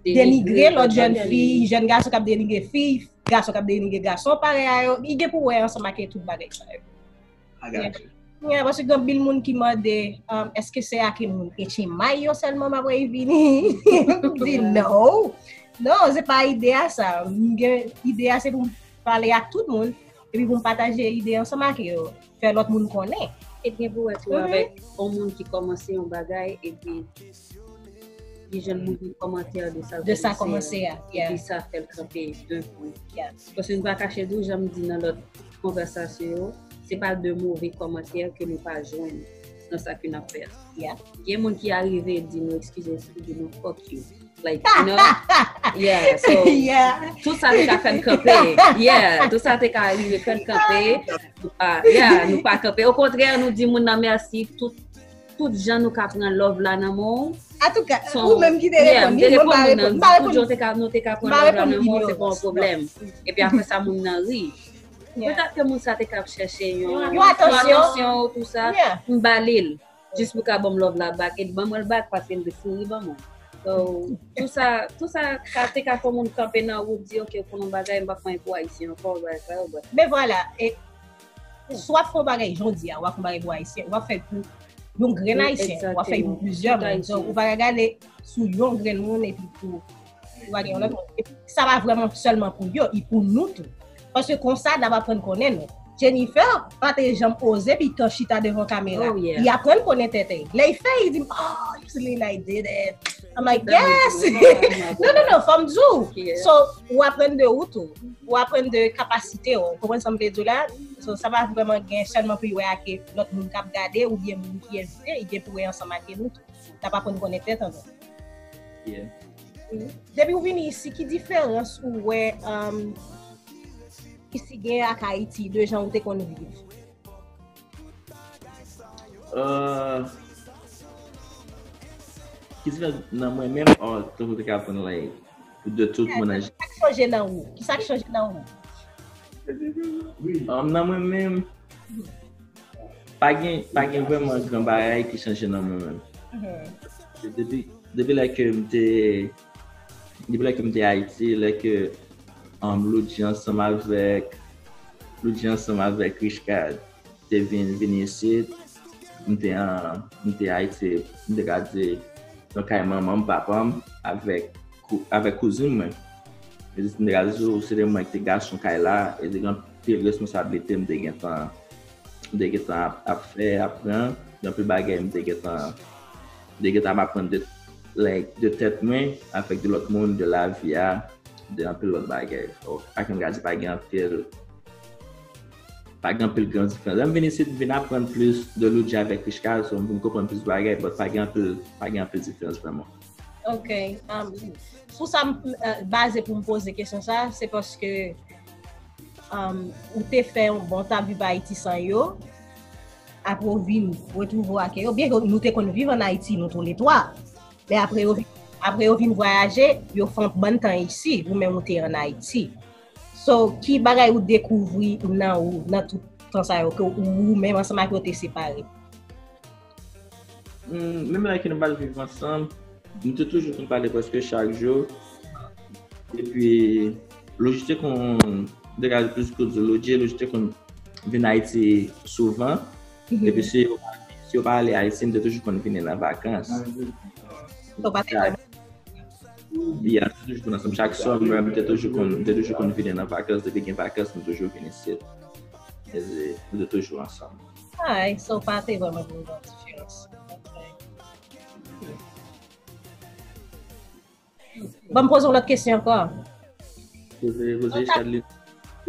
denigre lòt jèn fi, jèn gason k ap denigre fi, gason k ap denigre gason parèy a yo. Li gen pou wè ansanm ak tout bagay sa yo. I got you. Yeah, paske gen anpil moun ki mande um, èske se ak moun H M I yo sèlman m ap revini. M di no. Non, se pa ide a sa. M gen ide a se pou m pale ak tout moun epi pou m pataje ide ansanm ak yo, fè lòt moun konnen. E gen pou wè tou avèk yon moun ki kòmanse yon bagay epi li jwenn move kòmantè de sa de sa kòmanse a. Epi sa fè l kanpe de pwen. Paske nou pa kache di w, jan m di nan lòt konvèsasyon yo, se pa de move kòmantè ke nou pa jwenn nan sa ke n ap fè a. Gen moun ki arive di nou, eskize, eskize nou, fuck you. Like, you know? Yeah, so, tout sa te ka fè n kanpe. Yeah, tout sa te ka rive fè n kanpe. Nou pa, yeah, nou pa kanpe. Okontrè, nou di moun nan mèsi, tout, tout jan nou ka pran love la nan men w. Atouka, ou menm ki te reponn li, mwen pa reponn. M pa reponn. Tout jan nou te ka, nou te ka pran love la nan men w, se pa yon pwoblèm. Epi apre sa, moun nan ri. Petèt ke moun sa te ka ap chèche yon, yon atansyon, tout sa. M ba li l. Jis pou ka ban m love la back, e ban mwen l back paske l te souri ban mwen. So, tout sa, tout sa ka te ka fè moun kanpe nan wout, di, ok, pou yon bagay, m pa fè anyen pou Ayisyen ankò, bagay sa yo, but. Men vwala, e, si w ap fè yon bagay, jan w di a, w ap fè yon bagay pou Ayisyen, w ap fè l pou yon grenn Ayisyen, w ap fè l pou plizyè moun. So, ou pa ka gade sou yon grenn moun epi pou ou pa gen yon lòt moun. Epi sa pa vrèman sèlman pou yo, li pou nou tou. Paske konsa n ap aprann konnen nou. Jennifer pa te janm oze pitan chita devan kamera. Li aprann konnen tèt li. Lè l fè, li di m, oh, you see Lina did it. I'm like, yes. Non, non, non, fò m di w. So, ou aprann de ou tou. Ou aprann de kapasite w. Ou konprann sa m vle di w la? So, sa pa vrèman gen sèlman pou l wè ak lòt moun k ap gade oubyen moun ki envite, li gen pou wè ansanm ak nou tou. N ap aprann konnen tèt nou. Depi w vini isi, ki diferans ou wè um, isi gen ak Ayiti, de jan ou te konn viv? Uh, ki diferans nan mwen menm, or tankou te ka aprann like, de tout moun an jeneral? Kisa k chanje nan ou? Kisa k chanje nan ou? Um, nan mwen menm, pa gen, pa gen vrèman gran bagay ki chanje nan mwen menm. Depi, depi lè ke m te, depi lè ke m te Ayiti, lè ke um, Loudji ansanm avèk, Loudji ansanm avèk Richcard te vin, vin isit, m te an, m te Ayiti, m te ka di, nan kay manman m, papa m, avèk, avèk kouzin mwen. E m te ka di, se te mwen ki te gason kay la, e te gen anpil responsablite m te gentan, m te gentan ap, ap fè, ap pran, gen anpil bagay m te gentan, m te gentan ap aprann de, like, de tèt mwen, avèk de lòt moun, de lavi a, de anpil lòt bagay. So, ak m ka di pa gen anpil, pa gen anpil gran diferans. Lè m vin isit, m vin aprann plis de Loudji avèk Richcard, so m vin konprann plis bagay, but pa gen anpil, pa gen anpil diferans vrèman. Ok. Um, sou sa m uh, baze pou m poze kesyon sa, se paske um, ou te fè yon bon tan ap viv Ayiti san yo, apre w vin retwouve w ak yo, byen ke nou te konn viv an Ayiti, nou tou le twa. Men apre yo, apre yo vin vwayaje, yo fè yon bann tan isi, ou menm ou te an Ayiti. So, ki bagay ou dekouvri nan ou, nan tout tan sa yo, ke ou, ou menm ansanm ak yo te separe? Hmm, menm lè ke nou pa t viv ansanm, nou te toujou konn pale prèske chak jou. Epi, Loudji te konn degaje plis kout zo Loudji, Loudji te konn vin Ayiti souvan. Depi si yo, si yo pa ale Ayiti, m te toujou konn vini nan vakans. Ou pa te Yeah, m te toujou konn ansanm. Chak summer, m te toujou konn, m te toujou konn vini nan vakans. Depi gen vakans, m toujou vini isit. E se, m te toujou ansanm. Ay, so pa te vrèman gen yon diferans. Ban m poze yon lòt kesyon ankò. Poze, poze Chadlin.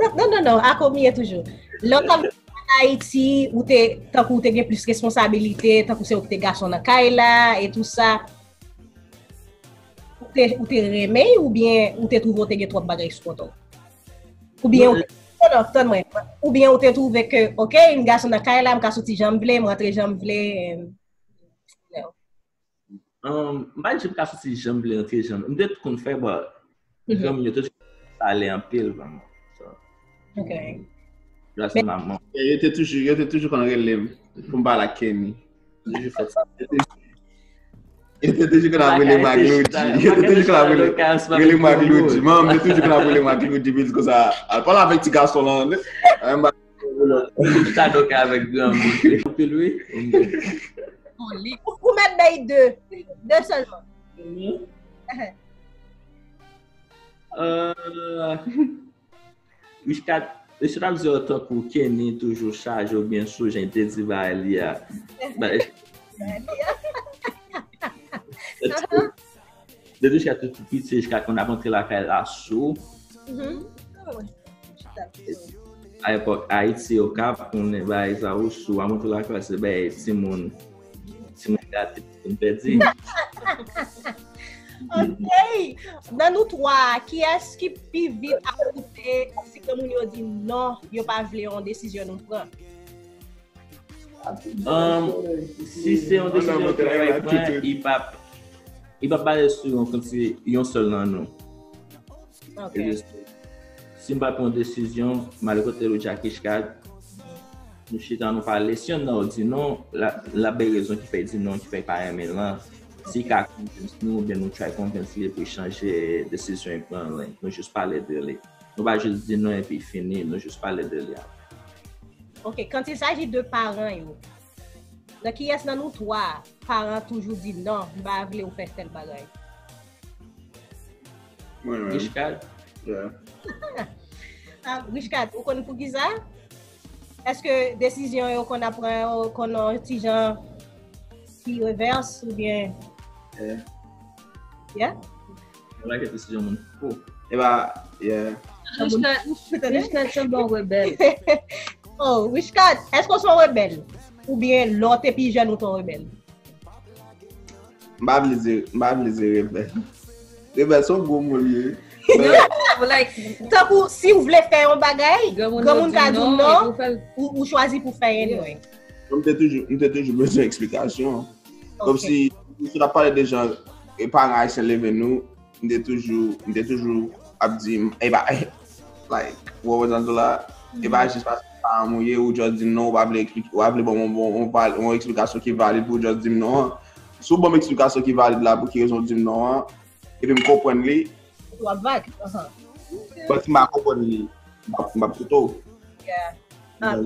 Non, non, non, non, a komiye toujou. Lè w t ap an Ayiti, ou te, tankou ou te gen plis responsabilite, tankou se ou ki te gason nan kay la, e tou sa. Ou te, ou te renmen oubyen ou te twouve w te gen twòp bagay sou kont ou? Oubyen ou te, non, non, tann mwen. Oubyen ou te twouve ke, ok, m gason nan kay la, m ka soti jan m vle, m rantre jan m vle. Um, m pa di m ka soti jan m vle, rantre jan m vle. M te konn fè, but granmoun yo te toujou pale anpil, vrèman. So, Ok. Grâce à maman. Yo te toujou, yo te toujou konn rele m pou m pale ak Kenny. Yo te toujou konn ap rele m ak Loudji. Yo te toujou konn ap rele m ak Loudji. Manman m te toujou konn ap rele m ak Loudji, pi l di konsa, al pale avèk ti gason lan. Shadow ka avèk granmoun. Anpil wi. Ou mèt bay de. De sèlman. Euh, Richcard, mesye t ap di yo tankou Kenny toujou chaje oubyen sou jan l te di bagay li a. Depi Richcard te tou piti, Richcard konn ap antre lakay la sou. A epòk Ayiti, Okap, konnen bagay sa ou sou, ap antre lakay se bay timoun, timoun gate, timoun pèdi. Ok. Nan nou twa, kiyès ki pi vit ap koute si granmoun yo di non, yo pa vle yon desizyon nou pran? Um, si se yon desizyon ke yo pran, li p ap, li p ap baze sou yon, kòmsi yon sèl nan nou. Ok. E just, si m pa pran yon desizyon, m ale kote Loudji ak Richcard, nou chita, nou pale. Si yonn nan yo di non, l ap bay rezon ki fè l di non, ki fè l pa renmen l lan. Si l ka convince nou, oubyen nou try convince li pou l chanje desizyon l pran lan, nou jis pale de li. Nou pa jis di non epi fini, nou jis pale de li. Ok, quand il s'agit de paran yo, nan kiyès nan nou twa, paran toujou di non, m pa vle ou fè tèl bagay? Mwen menm. Richcard, Yeah. Ah, Richcard, ou konn poukisa? Èske desizyon yo konn ap pran yo konn yon ti jan ki revès oubyen? Yeah. Yeah? Mwen like desizyon moun fou. E ba, yeah. Richcard, Richcard se bon rebèl. Oh, Richcard, èske w se yon rebèl? Oubyen lè w te pi jèn ou te yon rebèl? M pa vle di, m pa vle di rebèl. Rebèl se yon gwo mo li ye. No, like, Tankou si w vle fè yon bagay, granmoun granmoun yo ka di di w non, non, ou fè l. Ou, ou chwazi pou fè anyway. M te toujou, m te toujou bezwen eksplikasyon. Ok. Kòmsi, si w t ap pale de jan, e paran ayisyen leve nou, m te toujou, m te toujou ap di, e ba, like, ou wè sa m di w la, e ba jis paske paran m ou ye, ou just di non, ou pa vle eksplike, ou pa vle ban mwen bon, bon, bon, yon eksplikasyon ki valid pou ou just di m non an. Si w ban m eksplikasyon ki valid la, pou ki rezon w di m non an, epi m konprann li, Ou ap vag. Ahan. But si m pa konprann li, m ap, m ap koute w. Yeah. Ah,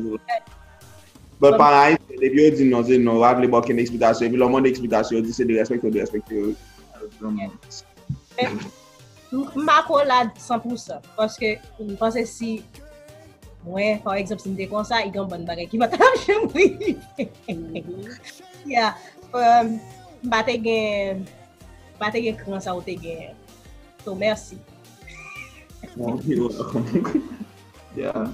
But paran ayisyen, depi yo di non, se non, yo pa vle ba w okenn eksplikasyon. Epi lè w mande eksplikasyon, yo di se derespekte, yo derespekte yo. M, m pa ko la san pou san, paske m panse si mwen, pa egzanp, si m te konsa, e gen yon bann bagay ki pa t ap janm rive. Yeah. Um, m pa te gen, m pa te gen kran sa ou te gen. So, mèsi. Bon, you're welcome. Yeah.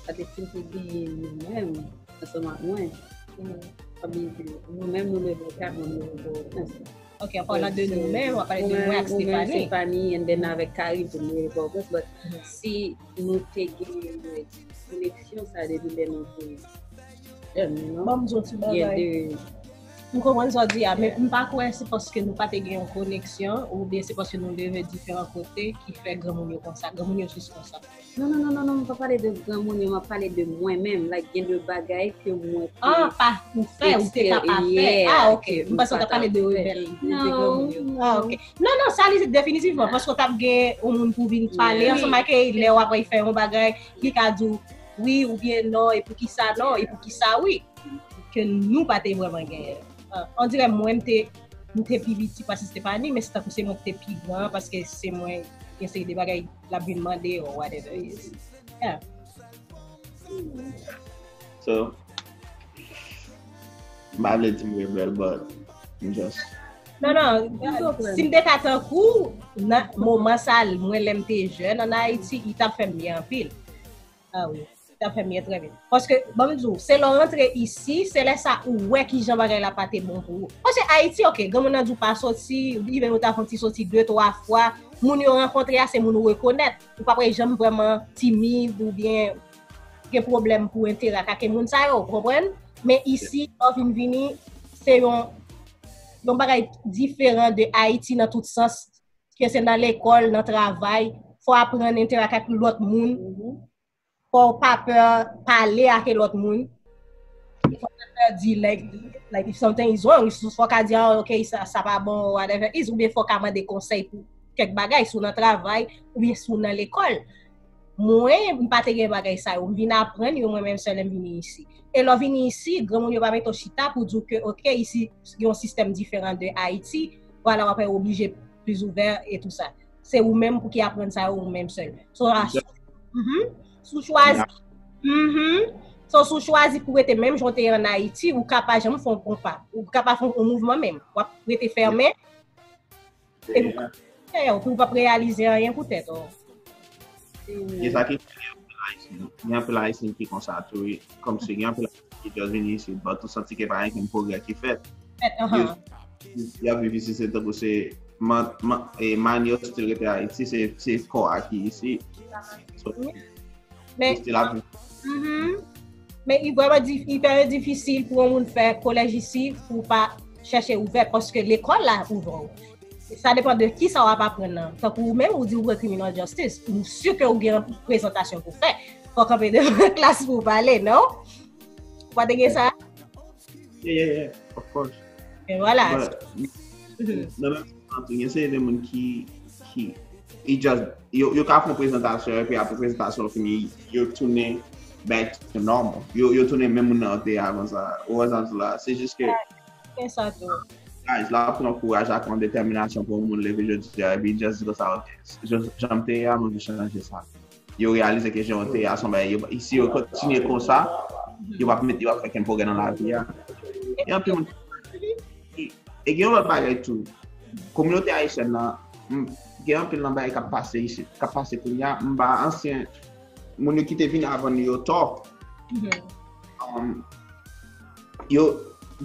Paske si m te genyen nou menm, ansanm ak mwen, sa vle di, nou menm nou leve kay mwen, nou leve Pòtoprens. Ok, an palan de nou menm, w ap pale de mwen ak Stephanie. Stephanie, and then avèk Carrie, pou nou leve Pòtoprens, but si nou te genyen koneksyon sa depi lè nou te jèn, non? Ban m di yon ti Gen bagay. de M konprann sa w di a, men m pa kwè se paske nou pa te gen yon koneksyon, oubyen se paske nou leve diferan kote ki fè granmoun yo konsa. Granmoun yo jis konsa. Non, non, non, non, non, m pa pale de granmoun yo, m ap pale de mwen menm. Like, gen de bagay ke mwen te Ah, pa pou fè, ou te ka pa fè. Yeah, Ah, ok. ke M panse w t ap pale de fè. rebèl, de Non, granmoun yo. non. Ah, ok. Non, non, sa li definitivman, paske w t ap gen yon moun pou vin pale Yeah. ansanm ak li, lè w ap fè yon bagay, li ka di w, wi oubyen non, e poukisa non, e poukisa wi, ke nou pa te vrèman genyen. Ah, on dirè mwen, m te, m te pi piti pase Stephanie, men se tankou se mwen ki te pi gran, paske se mwen, gen seri de bagay l ap vin mande, or whatever it is. Yeah. So, m pa vle di m rebèl, but m just Non, non, si m te ka tankou, nan moman sa, mwen lè m te jèn ann Ayiti, li t ap fè m byen anpil. Ah wi, li t ap fè m byen trè byen. Paske, ban m di w, se lè w rantre isi, se lè sa ou wè kijan bagay la pa te bon pou ou. Paske Ayiti, oke, granmoun nan di w pa soti, li menm ou ta fè yon ti soti de, twa fwa, moun yo rankontre a, se moun ou rekonèt. Ou pa p janm vrèman timid oubyen gen pwoblèm pou enterak ak moun sa yo, ou konprann? Men isi, lè w vin vini, se yon, yon bagay diferan de Ayiti nan tout sans, ke se nan lekòl, nan travay, fò w aprann enterak ak lòt moun, fò w pa pè pale ak lòt moun, fò w pa pè di, like, like if something is wrong, fò w ka di, ah, ok, sa, sa pa bon, whatever it is, oubyen fò w ka mande konsèy pou kèk bagay, si w nan travay, oubyen si w nan lekòl. Mwen, m pa te gen bagay sa yo. M vin aprann yo mwen menm sèl lè m vini isi. E lè w vini isi, granmoun yo pa mete w chita pou di w ke, oke, isi, gen yon sistèm diferan de Ayiti, vwala, w ap oblije plis ouvè e tou sa. Se ou menm pou ki aprann sa yo ou menm sèl. So, a, mhm. Si w chwazi, mhm. So, si w chwazi pou rete menm jan w te ye ann Ayiti, ou ka pa janm fè yon pa. Ou ka pa fè yon mouvman menm. W ap rete fèmen. E pou, e pou w p ap reyalize anyen pou tèt ou. E sa ki fè gen anpil Ayisyen, gen anpil Ayisyen ki konsa tou, wi. Kòmsi gen anpil Ayisyen ki just vini isit, but ou santi ke pa gen okenn pwogrè ki fèt. Fèt, anhan. Y ap viv isi, se tankou se man, man, e mind yo still rete Ayiti, se, se kò a ki isi. So, Men, still ap viv. Mhm. Men li vrèman di, li vrèman difisil pou yon moun fè kolèj isi pou w pa chèche ouvè, paske lekòl la ouvè w. Sa depann de kisa w ap aprann nan. Tankou ou menm, ou di ou vle criminal justice. M si ke ou gen prezantasyon pou fè. Fò w kanpe devan klas pou w pale, non? Ou pa te gen sa? Yeah, yeah, yeah, of course. Men vwala. But, nan menm sans tou, gen seri de moun ki, ki, e just, yo, yo ka fè yon prezantasyon, epi apre prezantasyon fini, yo tounen back to normal. Yo, yo tounen menm moun nan yo te ye avan sa. Ou wè sa m di la? Se jis ke Gen sa tou. Guys, la pran kouraj ak yon detèminasyon pou yon moun leve jodi a, epi just di konsa, ok, jan, jan m te ye a, mwen vle chanje sa. Yo reyalize ke jan yo te ye a, se yon bagay, yo, si yo kontinye konsa, yo p ap met, yo p ap fè okenn pwogrè nan lavi a. E anpil moun, e, e gen yon lòt bagay tou. Kominote ayisyèn nan, m, gen anpil nan bagay k ap pase isit, k ap pase kounye a, m ba ansyen moun yo ki te vin avan nou yo tò. Mhm. Um, yo,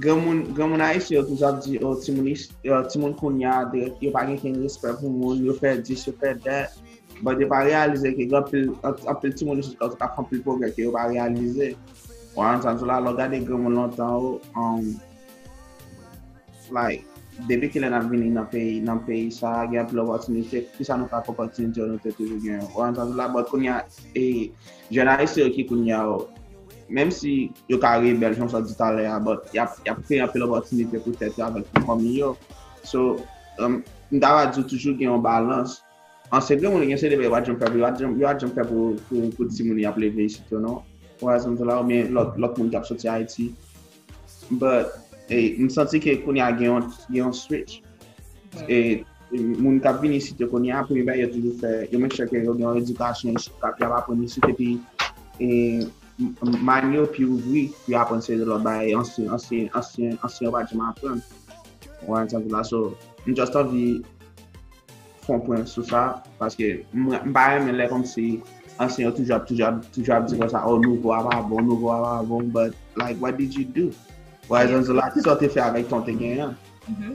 granmoun, granmoun ayisyen yo toujou ap di, oh, timoun, is- oh, timoun kounye a, de- yo pa gen kenn respè pou moun, yo fè dis, yo fè dat. But yo pa reyalize ke gen anpil, an- anpil timoun isit la k ap fè anpil pwogrè ke yo pa reyalize. Ou konprann sa m di w la, lè w gade granmoun lontan yo, um, like, depi kilè n ap vini nan peyi, nan peyi sa a, gen anpil opòtinite, kisa nou fè ak opòtinite yo nou te toujou genyen? Ou konprann sa m di w la, but kounye a, e, jèn ayisyen yo ki kounye a yo, menm si yo ka rebèl, jan w sot di talè a, but y ap, y ap kreye anpil opòtinite pou tèt yo avèk pou fanmi yo. So, um, m ta va di w toujou gen yon balans. An se granmoun, gen seri de bagay yo pa t janm fè pou, yo pa t janm, yo pa t janm fè pou, pou, pou timoun y ap leve isit yo, non. Ou wè sa m di w la, oubyen lòt, lòt moun k ap soti Ayiti. But, e, m santi ke kounye a gen yon, gen yon switch. E, e moun k ap vin isit yo kounye a, premye bagay yo toujou fè, yo make sure ke yo gen yon edikasyon isit, k ap, y ap aprann isit, epi, e, m- m- mind yo pi ouvri pou y aprann seri de lòt bagay, ansyen, ansyen, ansyen, ansyen yo pa t janm aprann. Ou wè sa m di w la, so, m just anvi fè yon pwen sou sa, paske m, m pa renmen lè kòmsi ansyen yo toujou ap, toujou ap, toujou ap di konsa, oh, nouvo a pa bon, nouvo a pa bon, but, like, what did you do? Ou wè sa m di w la, kisa w te fè avèk tan w te genyen an? Mhm.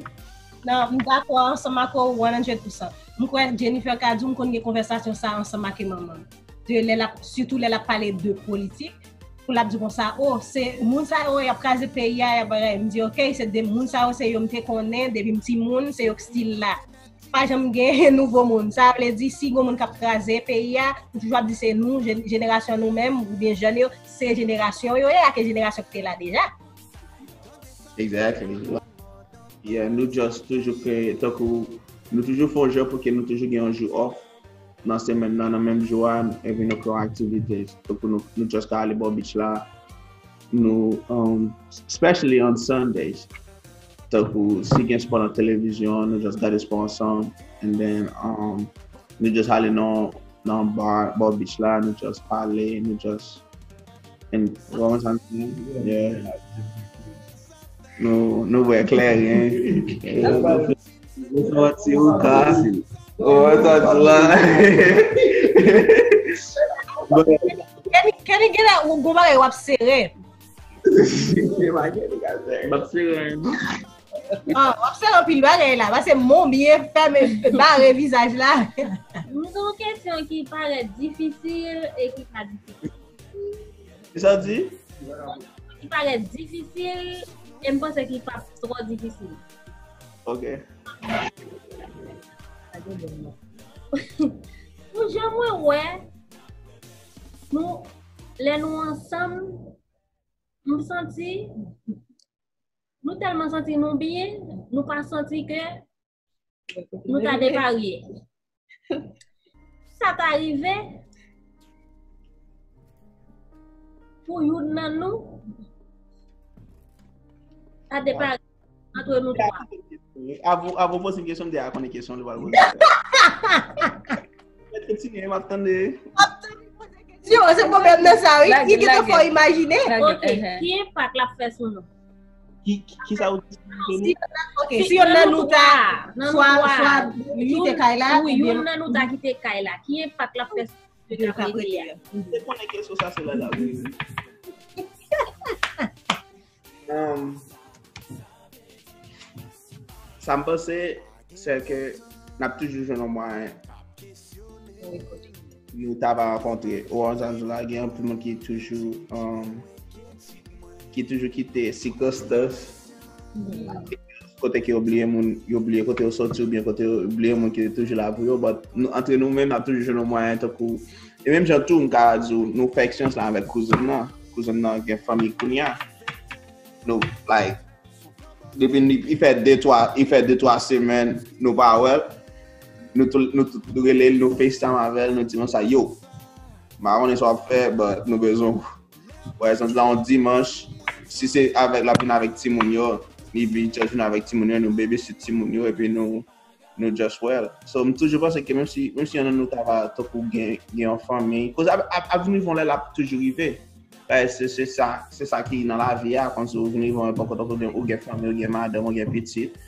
Non, m dakò ansanm ak ou one hundred percent. M kwè Jennifer ka di w, m konn gen konvèsasyon sa ansanm ak manman m. De lè l ap, sitou lè l ap pale de politik, pou l ap di konsa, oh, se moun sa yo, y ap kraze peyi a, y ap bagay. M di, ok, se de moun sa yo, se yo m te konnen, depi m timoun, se yo k still la. Pa janm gen nouvo moun. Sa vle di, si gen moun k ap kraze peyi a, ou toujou ap di se nou, je- jenerasyon nou menm, oubyen jèn yo, se jenerasyon yo ye, ak jenerasyon ki te la deja. Exactly. Yeah, nou just toujou kreye, tankou, nou toujou fè yon jan pou ke nou toujou gen yon jou off. nan semèn nan, nan menm jou a, epi nou fè yon aktivite. Tankou nou, nou just ka ale bò beach la, nou, um, especially on Sundays. Tankou si gen spò nan televizyon, nou just gade spò ansanm, and then, um, nou just ale nan, nan bar, bò beach la, nou just pale, nou just, and, w konprann sa m di? Yeah. Nou, nou bwè kleren. Ou santi ou ka. Ou santi la. Kenny, Kenny gen la, ou gon bagay w ap sere. M ap sere anyen non. Ah, w ap sere anpil bagay la, pase men w byen fèmen, bare vizaj la. M gen yon kesyon ki parèt difisil e ki pa difisil. Ki sa w di? Ki parèt difisil e m panse ki pa twò difisil. Ok. Pou jan mwen wè, nou, lè nou ansanm, m santi, nou tèlman santi nou byen, nou pa santi ke nou ta deparye. Sa ta rive pou youn nan nou ta deparye antre nou twa. Avan, avan poze yon kesyon, m deja konnen kesyon li pral poze. Mèt kontinye, m ap tande. Yo, se pwoblèm nan sa, wi. Li gen fò imajine. Ok, ki enpak l ap fè sou nou? Ki, ki, ki sa ou di? Si, ok, si youn nan nou ta swa, swa kite kay la, ou youn nan nou ta kite kay la, ki enpak l ap fè sou nou? Yo ka prete a. Se konnen kesyon sa se la la. Um, sa m panse, se ke n ap toujou jwenn yon mwayen nou ta va rankontre. Ou wè sa m di la, gen anpil moun ki toujou, um, ki toujou kite sikonstan kote ke yo bliye moun, yo bliye kote yo soti oubyen kote yo bliye moun ki te toujou la pou yo, but nou, antre nou menm, n ap toujou jwenn yon mwayen tankou, e menm jan tou, m ka di w, nou fè eksperyans la avèk kouzen nan, kouzen nan gen fanmi kounye a, nou, like, depi li, li fè de, twa, li fè de, twa semèn, nou pa wè l, nou tou, nou tou rele l, nou FaceTime avè l, nou di konsa, yo, m pa konnen sa w ap fè, but nou bezwen w. Wè, sa la yon dimanch, si se avèk, l ap vin avèk timoun yo, li vin chèche vin avèk timoun yo, nou babysit timoun yo, epi nou, nou just wè l. So, m toujou panse ke menm si, menm si yonn nan nou ta va tankou gen, gen yon fanmi, koz ap, ap, ap vin rive yon lè l ap toujou rive. Paske se, se sa, se sa ki nan lavi a, kòmsi ou vin rive yon epòk kote ou gen, ou gen fanmi, ou gen madanm, ou gen pitit.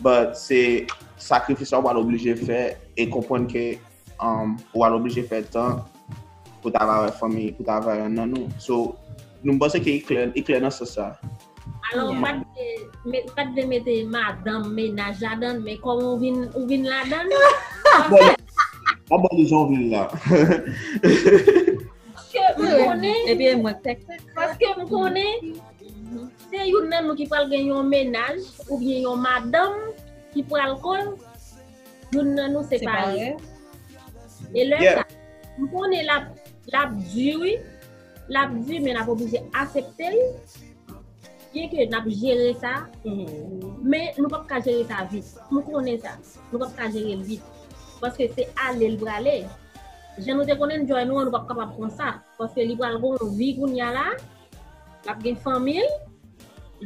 But se sakrifis sa ou pral oblije fè e konprann ke um, ou al oblije fè tan pou ta va wè fanmi, pou ta va wè nan nou. So, nou m panse ke li klè, li klè nan sans sa. Alò, ou pa t vle, me- pa t vle mete madanm, mennaj ladan, men kòm ou vin, ou vin ladan, Bon, mwen bon li jan w vin la. paske m konnen, Epi e mwen k tèks. paske m konnen, se youn nan nou ki pral gen yon mennaj, oubyen yon madanm, ki pral koz, youn nan nou separe. E lè Yeah. sa, m konnen l ap, l ap di wi, l ap di, men n ap oblije aksepte l. Byen ke n ap jere sa, men nou p ap ka jere sa vit. M konnen sa. Nou p ap ka jere l vit. Paske se ale l prale. Jan nou te konn enjoy nou an, nou p ap kapab konsa. Paske li pral gon vi kounye a la, l ap gen fanmi l.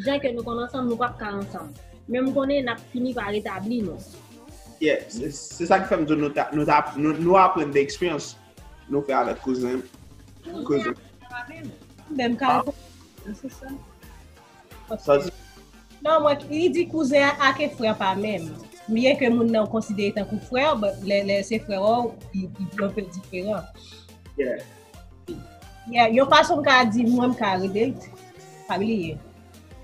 Jan ke nou konn ansanm, nou p ap ka ansanm. Men m konnen n ap fini pa retabli nou. Yeah, se se sa ki fè m di w nou ta, nou ta, nou, nou aprann de eksperyans nou fè avèk kouzen. Kouzen. Menm ka se sa. Sa di, Non, mwen, li di kouzen an ak frè pa menm. Byen ke moun nan w konsidere tankou frè w, but lè, lè se frè w, li, li yon pe diferan. yeah. Yeah, yon fason m ka di, mwen m ka relate, pa bliye.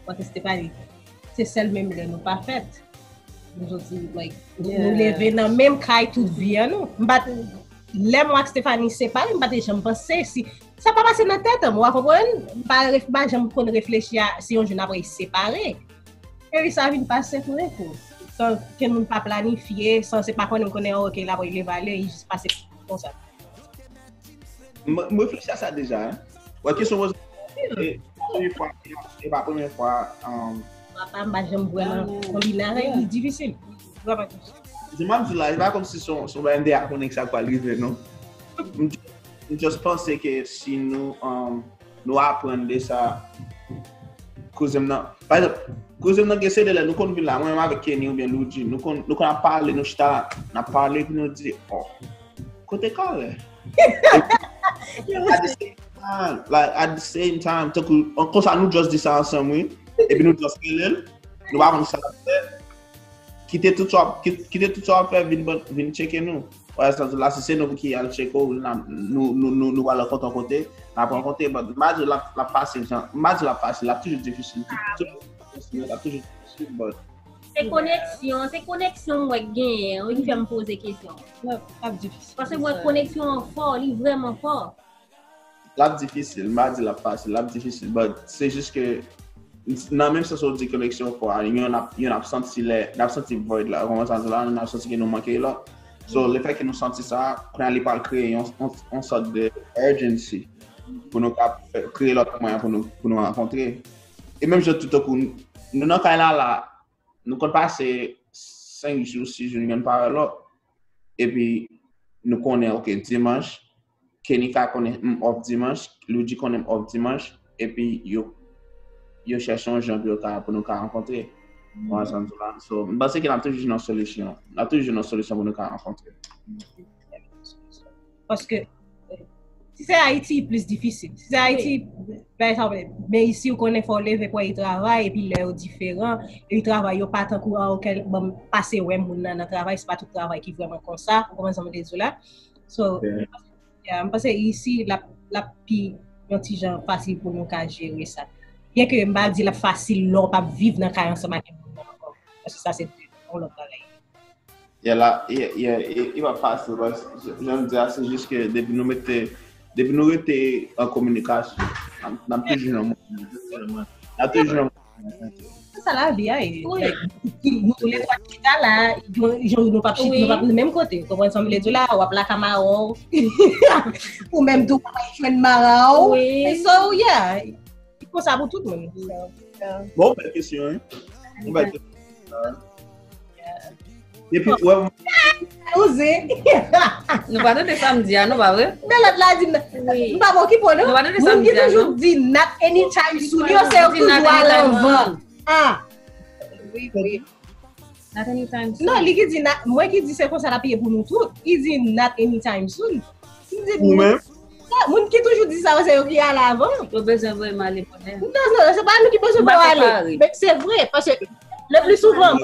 Paske Stephanie, se sèl menm lè nou pa fèt. Nou soti, like, nou, nou leve nan menm kay tout vi an nou. M pa t, lè mwen ak Stephanie separe, m pa te janm panse si, sa pa pase nan tèt an, ou konprann? M pa, ref- m pa janm konn reflechi a si yon jou n ap reyisi separe. Epi sa vin pase toudenkou. San ke moun pa planifye, san se pa konnen m konnen, oh, ok, l ap leve ale, li jis pase konsa. M m reflechi a sa deja, hein. Wè, kesyon poze. E pa premye fwa, e pa premye fwa, um, Papa, m pa janm vrèman konbine avè li, difisil. Vrèman difisil. Se m ap di la, e pa kòmsi se yon se yon bagay m te ka konnen ki sa k pral rive, non. M, m just panse ke si nou, um, nou aprann de sa, kouzen m nan, pa egzanp, kouzen m nan gen se de lè nou konn vin la, mwen menm avèk Kenny oubyen Loudji, nou konn, nou konn ap pale, nou chita la, n ap pale, epi nou di, oh, kote Karen? At the same time, like, at the same time, tankou, konsa nou just di sa ansanm, wi. Epi nou just rele l. Nou pa konn sa l ap fè. Kite tout sa w ap, ki- kite tout sa w ap fè vin, ban- vin tcheke nou. Wè, sa la, si se nou ki al tcheke w, n a- nou, nou, nou, nou pral rankontre yon kote, n ap rankontre, but m pa di l ap, l ap fasil, jan, m pa di l ap fasil, l ap toujou difisil. Tout, tout, l ap toujou difisil, but Se koneksyon, se koneksyon m wè k genyen, wi, ki fè m poze kesyon. L ap difisil. Paske m wè koneksyon an fò, li vrèman fò. L ap difisil, m pa di l ap fasil, l ap difisil, but se jis ke nan menm sans ou di koneksyon fò a, youn ap, youn ap santi lè, n ap santi void la, ou konprann sa m di la, n ap santi ke nou manke lòt. So, lefètke nou santi sa, kounye a li pral kreye yon, yon, yon sòt de urgency pou nou ka fè- kreye lòt mwayen pou nou, pou nou rankontre. E menm jan tou tankou nou nan kay la la, nou konn pase senk jou, sis jou, nou konn pa wè lòt. Epi nou konnen, ok, dimanch, Kenny ka konnen m off dimanch, Loudji konnen m off dimanch, epi yo, yo chèche yon jan pou yo ka, pou nou ka rankontre. Ou konprann sa m di la? So, m panse ke n ap toujou jwenn yon solisyon. N ap toujou jwenn yon solisyon pou nou ka rankontre. Paske, eh, si se Ayiti, plis difisil. Si se Ayiti, bagay sa yo, men isi, ou konnen, fò w leve pou al travay, epi lè yo diferan, epi travay yo pa tankou an okenn, bon, pase wè moun nan nan travay, se pa tout travay ki vrèman konsa, ou konprann sa m vle di w la? So, yeah, m panse isi, l ap, l ap pi yon ti jan fasil pou nou ka jere sa. Byen ke m pa di l ap fasil lè w p ap viv nan kay ansanm ak yon moun nan ankò. Paske sa se yon lòt bagay. Yeah, la, yeah, yeah, e, e pa fasil, but jan m di a, se jis ke depi nou mete, depi nou rete an kominikasyon, n ap, n ap toujou nan moun. N ap toujou nan moun. Se sa lavi a ye. Like, nou toulètwa ki chita la, jan nou p ap chita, nou p ap nan menm kote. Ou konprann sa m vle di w la? W ap lakay mawon. Ou menm tou, w ap jwenn mawon. So, yeah. Li konsa pou tout moun. So, yeah. Bon, bèl kesyon, wi. Bon, bèl kesyon. Depi, wè, nou pa tande sa m di a, non, pa vre? Men lòt la di m, m pa okipe w, non. Moun ki toujou di not anytime soon, yo se yo toujou al anvan. Ah. Wi, wi. Not anytime soon. Non, li ki di not, mwen ki di se konsa l ap ye pou nou tout. Li di not anytime soon. Ou menm? Moun ki toujou di sa yo, se yo ki ale avan. Yo bezwen voye m ale pou lè. Non, non, se pa nou ki bezwen voye w ale. Men se vre, paske le pli souvan,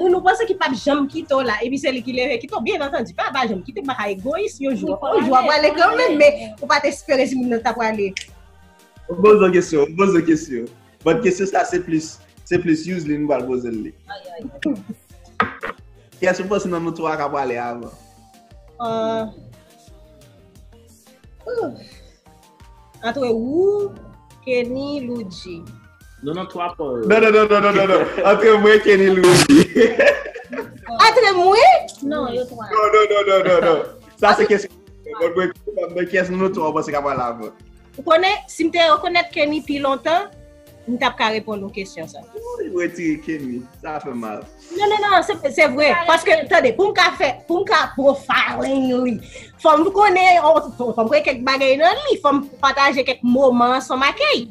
moun ou panse ki p ap janm kite w la, epi se li ki leve kite w. Byen antandi, pa, pa janm kite, pa ka egoyis, yon jou, yon jou w ap prale kanmenm, men ou pa t espere si moun nan t ap prale. Ou poze yon kesyon, ou poze yon kesyon. But kesyon sa se plis, se plis Yuzlin m pral poze l li. Kiyès ou panse nan nou twa k ap prale avan? Euh, ouf. Antre ou, Kenny, Loudji. Non, non, twa pa yo. Non, non, non, non, non, non, non. Antre mwen, Kenny, Loudji. Antre mwen? Non, yo twa. Non, non, non, non, non, non. Sa se kesyon. Mwen, mwen, mwen, kiyès nan nou twa ou panse k ap pral avan? Ou konnen, si m te rekonèt Kenny pi lontan, m t ap ka reponn ou kesyon sa. Ou retire Kenny, sa fè mal. Non, non, non, se, se vre. Paske, tande, pou m ka fè, pou m ka profiling li, fò m konnen, fò m konnen kèk bagay nan li, fò m pataje kèk moman ansanm ak li.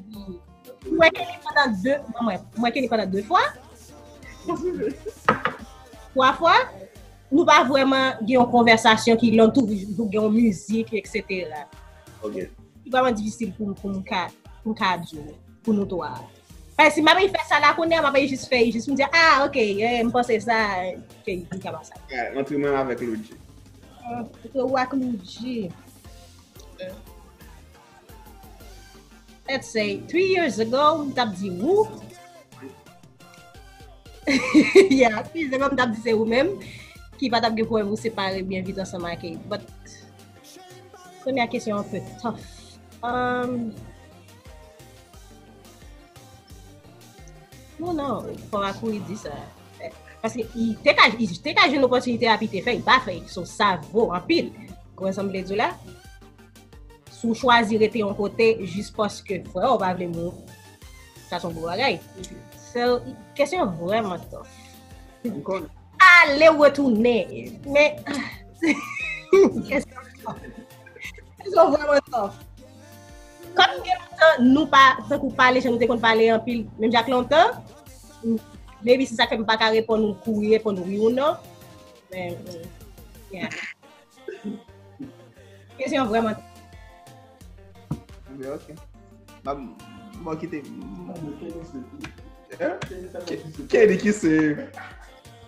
M wè Kenny pandan de, mwen, m wè Kenny pandan de fwa. Twa fwa. Nou pa vrèman gen yon konvèsasyon ki long, tou gen yon mizik, et cetera. Ok. Li vrèman difisil pou, pou m ka, pou m ka di w, pou nou twa. Paske si m ap fè sa la kounye a, m ap jis fè, jis m di, ah, ok, eh, m panse sa, ok, m ka pa sa. Mwen tou menm avèk Loudji. Antre ou ak Loudji. Let's say, three years ago, m t ap di ou. Yeah, three years ago, m t ap di se ou menm ki pa t ap gen pwoblèm pou separe byen vit ansanm ak Kate. But, premyè kesyon an pe tough. Um, non, non, fò a kouri di sa. Paske i te ka, i te ka jwenn opòtinite a, pi te fè, i pa fè. So, sa vo anpil. Ou konprann sa m vle di w la? Si w chwazi rete yon kote jis paske frè w pa vle move, sa se yon gwo bagay. So, kesyon vrèman tough. Ale retounen. Men, kesyon tough. Kesyon vrèman tough. Kòm gen lontan nou pa tankou pale jan nou te konn pale anpil, menm jan ak lontan, maybe se sa k fè m pa ka reponn ou kouri, reponn ou wi ou non. Men, mm, yeah. Kesyon vrèman. Ok, ok. M ap, bon, kite. Kenny ki se.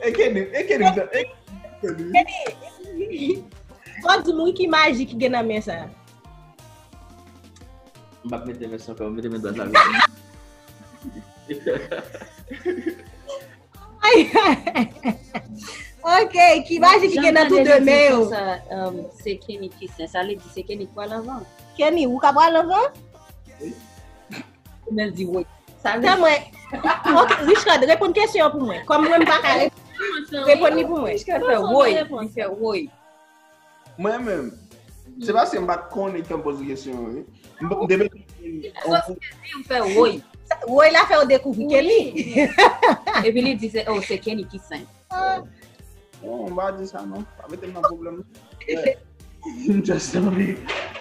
E Kenny, e Kenny, e Kenny. Kenny, fò di m wi ki maji ki gen nan men sa. M p ap mete men sa ankò, m mete men dwat la. Ok, ki maji ki gen nan tou de men yo? Se Kenny ki sen, sa vle di se Kenny k pral anvan. Kenny, ou ka pral anvan? Ou menm di woy. Sa mwen. Ok, Richard, reponn kesyon an pou mwen. Kòm mwen m pa ka reponn, reponn li pou mwen. Richard fè woy, li fè woy. Mwen menm, se paske m pa t konnen ki jan poze kesyon an wi. M depi Ou fè woy. Woy la fè w dekouvri Kenny. Epi li di se, oh, se Kenny ki sen. Non, m pa di sa non. Pa mete m nan pwoblèm. M just anvi,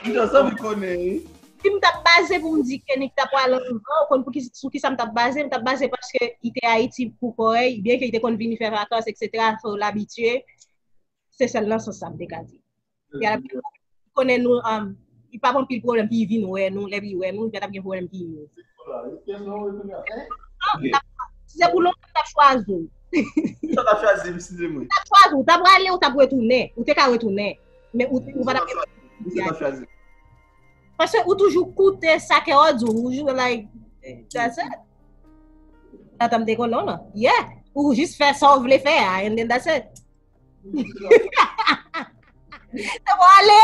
m just anvi konnen wi. Si m t ap baze pou m di Kenny k t ap pral anvan, ou konn pou ki, sou ki sa m t ap baze? M t ap baze paske li te Ayiti pou kò l, byen ke li te konn vini fè vakans, etsetera, so l abitye. Se sèl nan sans sa m te ka di. Konnen nou, um, li p ap anpil pwoblèm pou li vin wè nou, lè li wè nou, li pa t ap gen pwoblèm pou li. Si se pou lontan, m t ap chwazi w. Sa t ap chwazi m, si se mwen. M t ap chwazi w, w t ap prale, w t ap retounen, ou te ka retounen. Men ou, ou pa t ap gen. Sa t ap chwazi m. Paske ou toujou koute sa kè w di w, ou toujou like, that's it. Sa tanm te konnen w lan. Yeah. Ou jis fè sa w vle fè a, and then that's it. Te pral ale.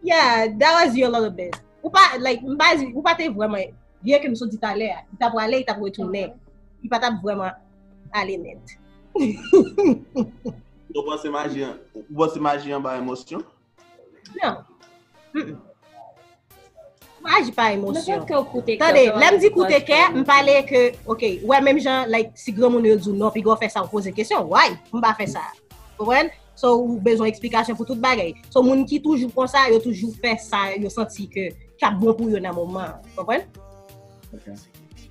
Yeah, that was you a little bit. Ou pa, like, m pa di, ou pa te vrèman, byen ke m sot di talè a, li t ap prale, li t ap retounen. Li pa t ap vrèman ale nèt. Ou panse maji an, ou panse maji an ba emosyon? Non. Mm-mm. Maji pa emosyon. Tande, lè m di koute kè, m pale ke, ok, wè, menm jan, like, si granmoun yo di w non, piga w fè sa, ou poze kesyon, why? M pa fè sa. Konprann? So, ou bezwen eksplikasyon pou tout bagay. So, moun ki toujou konsa, yo toujou fè sa, yo santi ke k ap bon pou yo nan moman an. Konprann? Ok.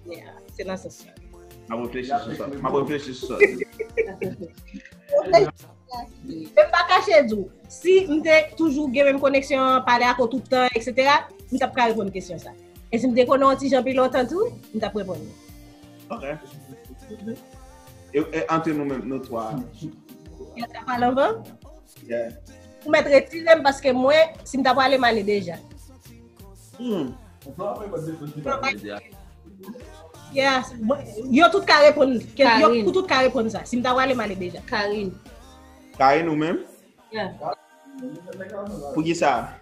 Yeah, se nan sans sa. M ap reflechi sou sa. M ap reflechi sou sa. Men m pa kache di w, si m te toujou gen menm koneksyon an, pale ak ou tout tan, etsetera, m t ap ka reponn kesyon sa. E si m te konnen w ti jan pi lontan tou, m t ap reponn ou. Ok. E, e antre nou menm, nou twa. Yo t ap pale anvan? Yeah. Ou mèt retire m paske mwen, si m t ap prale, m ale deja. Hmm. Yeah, mwen, yo tout ka reponn, yo tout ka reponn sa. Si m ta prale, m ale deja. Karine. Karine, ou menm? Yeah. Poukisa?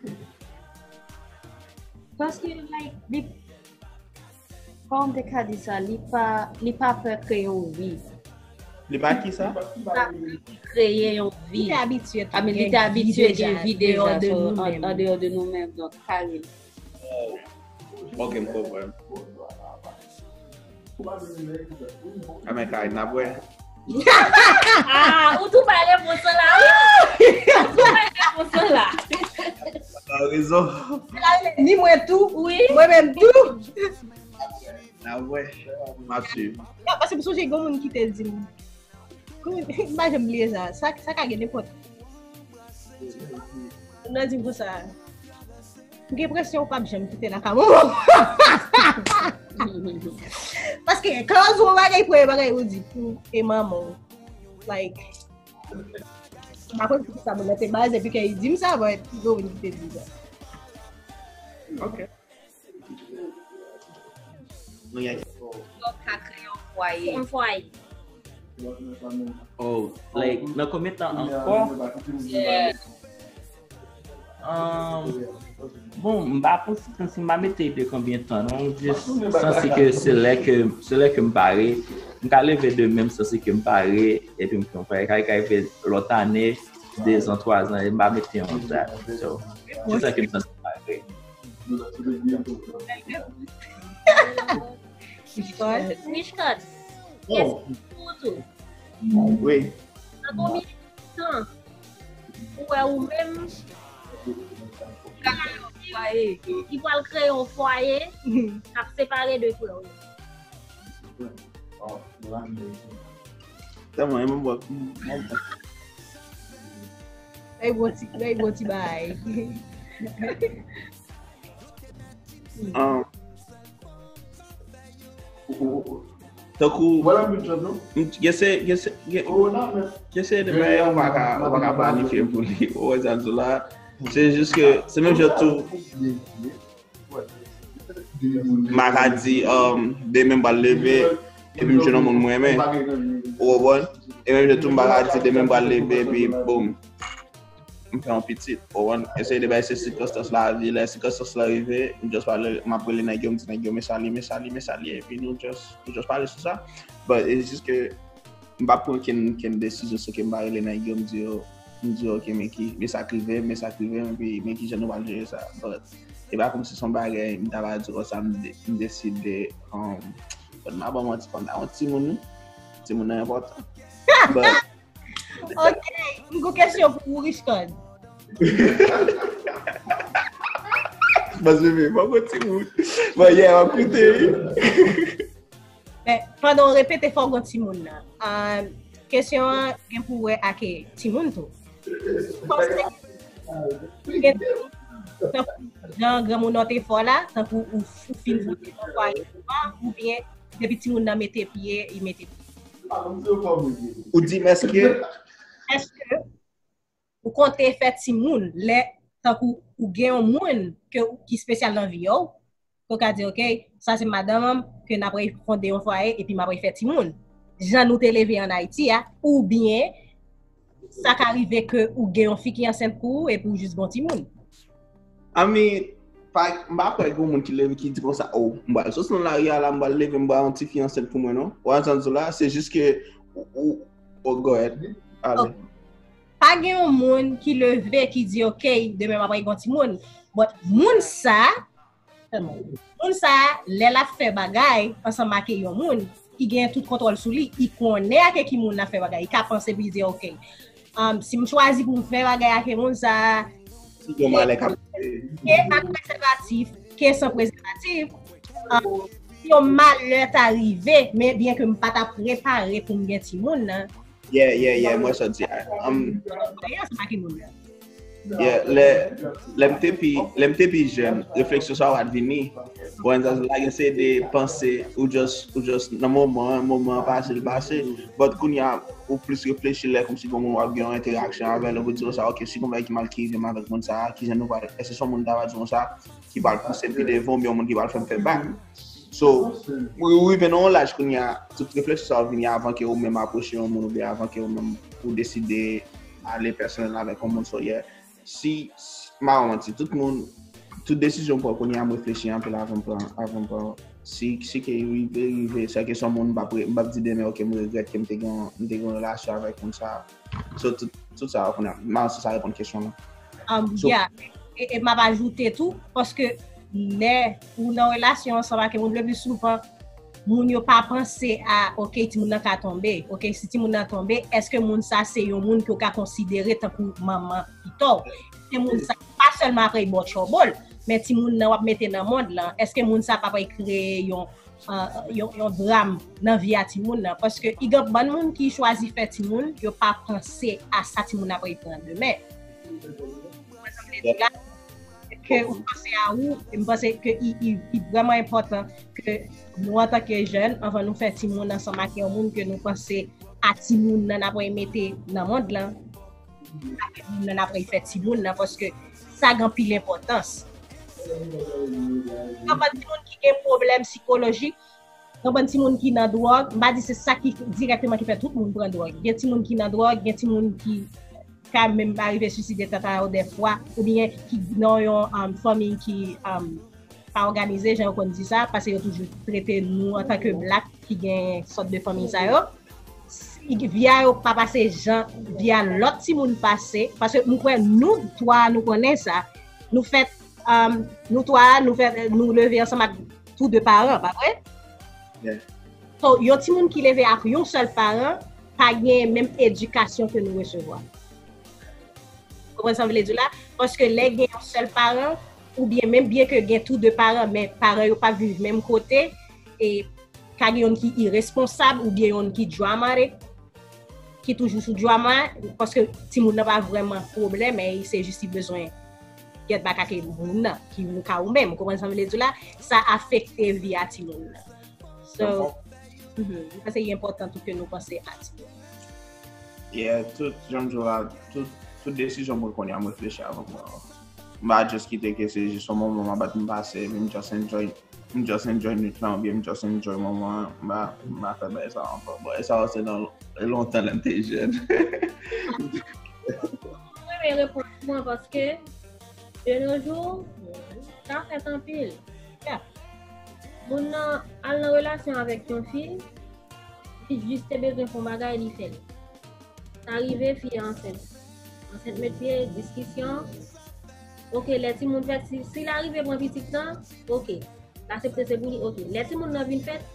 Paske, like, li, kòman m te ka di sa, li pa, li pa pè kreye yon vi. Li pa ki sa? Li pa pè kreye yon vi. Li te abitye I mean, li te abitye gen vi deja, so, an, an deyò de nou menm, donk, Karine. Ok, m konprann. Amen, Karine, n ap wè. Ah, ou tou bay repons lan la, wi. Ou tou bay repons lan la. Ou gen rezon. Ni mwen tou. Wi. Mwen menm tou. N ap wè. M ap swiv. Non, paske m sonje gen moun ki te di m. M pa janm bliye sa. Sa, sa ka gen nenpòt. Moun nan di m konsa. M gen enpresyon ou p ap janm kite lakay manman w. Paske, kan w di yon bagay, premye bagay ou di pou e manman w. Like, m pa konn si sa moun nan te baze, epi ke li di m sa, but li vin kite di m sa. Ok. Nou gen Yo ka kreye yon fwaye. Yon fwaye. Oh, like, nan konbyen tan ankò? Yeah. Um, bon, m pa konsidan si m pa mete de konbyen tan, non. Just sansi ke se lè ke, se lè ke m pare. M ka leve demen, m sansi ke m pare, epi m fè yon fwaye. Ka, ka rive lòt ane, de zan, twa zan, e m pa mete yon dat. So, se sa ke m santi m pare. Richcard. Richcard. Kèsyon pou ou tou. Wi. Nan konbyen tan ou wè ou menm pral kreye yon fwaye, ki pral kreye yon fwaye k ap separe de frè w yo? Tèlman, e mwen bò. Bay bon ti, bay bon ti bagay. Um, tankou Wala mwen trap non. Gen se, gen se, gen Oh nan men. gen se de bagay ou pa ka, ou pa ka planifye pou li. Ou wè sa m di w la. Se jis ke se menm jan tou. M pa ka di um, demen m pral leve epi m jwenn yon moun mwen renmen. Ou konprann? E menm jan tou m pa ka di demen m pral leve epi boum. M fè yon pitit. Ou konprann? E se de bagay se sikonstans lavi. Lè sikonstans la rive, m just pale, m ap rele nèg yo, m di nèg yo men sa li, men sa li, men sa li, epi nou just, nou just pale sou sa. But it's just ke m pa pran kenn, kenn desizyon san ke m pa rele nèg yo, m di yo, m di yo, ok, men ki, men sa k rive, men sa k rive, epi men ki jan nou pral jere sa. But e pa kòmsi se yon bagay, m ta va di konsa, m de- m deside, um, but m pa ban manti, fò m ta yon timoun, wi. Timoun nan enpòtan. But Ok, m gon kesyon pou ou, Richcard. Mas bebe, pa gon timoun. But yeah, m ap koute, wi. Men, pandan w repete fò w gon timoun nan. Um, kesyon an gen pou wè ak timoun tou. Ou panse gen tankou jan granmoun nan te fò la, tankou ou, ou fin fòme yon fwaye, oubyen depi timoun nan mete pye, li mete pye. Ou di m èske Èske ou konte fè timoun lè tankou ou gen yon moun ke, ki espesyal nan vi w, ke w ka di, ok, sa se madanm an, ke n ap fonde yon fwaye epi m ap fè timoun. Jan nou te leve an Ayiti a, oubyen sa ka rive ke ou gen yon fi ki ansent pou ou epi ou jis gon timoun. I mean, pa, m pa kwè gen moun ki leve ki di konsa, oh, m pral soti nan lari a la, m pral leve, m pral yon ti fi ansent pou mwen, non. Ou wè sa m di w la, se jis ke, ou, ou, oh, go ahead. Ale. Pa gen yon moun ki leve ki di, ok, demen m ap gen yon timoun. But moun sa, moun sa, lè l ap fè bagay ansanm ak yon moun, li gen tout kontwòl sou li, li konnen ak ki moun l ap fè bagay, li ka panse pou li di, ok, um, si m chwazi pou m fè bagay ak moun sa, Si gen malè k ap ke ak prezèvatif, ke san prezèvatif, um, si yon malè ta rive, men byen ke m pa ta prepare pou m gen timoun nan, Yeah, yeah, yeah, mwen sa di. Um, anyen ansanm ak moun nan. Yeah, lè, lè m te pi, lè m te pi jèn, refleksyon sa a pa t vini. Bon, sa la gen se de panse, ou just, ou just nan moman an, moman an pase, l pase. But kounye a, ou plis reflechi lè kòmsi gen moun w ap gen yon enteraksyon avè l, ou di sa, ok, si gen bagay ki mal ki rive m avèk moun sa a, kijan nou pral, èske se yon moun ta va di konsa, ki pral pouse m pi devan, oubyen yon moun ki pral fè m fè bak. So, ou, ou rive nan yon laj kounye a, tout refleksyon sa yo vini avan ke ou menm apwoche yon moun, oubyen avan ke ou menm ou deside ale pèsonèl avèk yon moun. So, yeah. Si, si- m pa manti, tout moun, tout desizyon m pran kounye a, m reflechi anpil avan m pran, avan m pran. Si, si ke rive, rive, se ke se yon moun m p ap re- m p ap di demen, ok, m regrèt ke m te gen, m te gen yon relasyon avèk moun sa. So, tout, tout sa yo kounye a, m pa si sa reponn kesyon lan. Um, So- yeah. E, e m ap ajoute tou, paske lè ou nan relasyon ansanm ak moun, le pli souvan, moun yo pa panse a, ok, timoun nan ka tonbe. Ok, si timoun nan tonbe, èske moun sa se yon moun ke w ka konsidere tankou manman pito w? Se moun sa, pa sèlman apre bò tchòbòl, men timoun nan w ap mete nan mond lan, èske moun sa pa pral kreye yon, uh, yon, yon dram nan vi a timoun nan? Paske i gen bann moun ki chwazi fè timoun, yo pa panse a sa timoun nan pral pran demen. Mwen sanble di la, ke ou panse a ou, e m panse ke i, i, i vrèman enpòtan ke nou, antanke jèn, anvan nou fè timoun ansanm ak yon moun, ke nou panse a timoun nan n ap mete nan mond lan, a timoun nan n ap fè timoun nan, paske sa gen anpil enpòtans. Gen bann timoun ki gen pwoblèm sikolojik, gen bann timoun ki nan dwòg, m pa di se sa ki dirèkteman ki fè tout moun pran dwòg. Gen timoun ki nan dwòg, gen timoun ki ka menm arive swiside tèt a yo dèfwa, oubyen ki nan yon um, fanmi ki um, pa òganize, jan yo konn di sa, paske yo toujou trete nou antanke blak ki gen sòt de fanmi sa yo. Si vi a yo pa pase jan vi a lòt timoun pase, paske m kwè nou twa nou konnen sa, nou fèt, um, nou twa nou fèt, nou leve ansanm ak tou de paran, pa vre? So, yon timoun ki leve ak yon sèl paran pa gen menm edikasyon ke nou resevwa. Konprann sa m vle di la? Paske lè gen yon sèl paran, oubyen menm byen ke gen tou de paran, men paran yo pa viv menm kote, e ka gen youn ki iresponsab oubyen youn ki dramatic, ki toujou sou drama, paske timoun nan pa vrèman pwoblèm, men se jis li bezwen get back ak moun nan, ki ka ou menm, ou konprann sa m vle di la? Sa afekte vi a timoun nan. So, mhm, m panse li enpòtan tou ke nou panse a timoun. Yeah, tout, jan m di w la, tout, tout desizyon mwen kounye a, m reflechi avan mwen. M pa just kite ke se jis yon moman m ap bat m pase, epi m just enjoy, m just enjoy nwit lan, oubyen m just enjoy moman an, m pa, m pa fè bagay sa ankò. Bon, e sa se nan lontan lè m te jèn. Mwen renmen reponn mwen paske de nos jours, sa fèt anpil. Yeah. Moun nan al nan relasyon avèk yon fi, li jis te bezwen fè yon bagay, li fè l. Sa rive, fi an ansent. Ansent met pye, diskisyon. Ok, lè timoun fèt, si, si l arive pran pitit lan, ok. L aksepte se pou li, ok. Lè timoun nan vin fèt,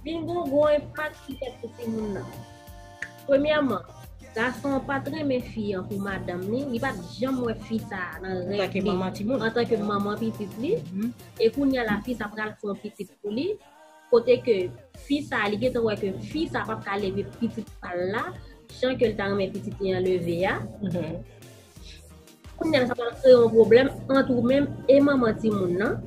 vin gon gwo enpak ki fèt sou timoun nan. Premyèman, gason an pa t renmen fi an pou madanm li, li pa t janm wè fi sa a nan rèv li antanke manman pitit li. E kounye a la, fi sa pral fè yon pitit pou li, kote ke fi sa, li gentan wè ke fi sa p ap ka leve pitit pa l la, jan ke l ta renmen pitit li an leve a. Kounye a sa pral kreye yon pwoblèm ant ou menm e manman timoun nan.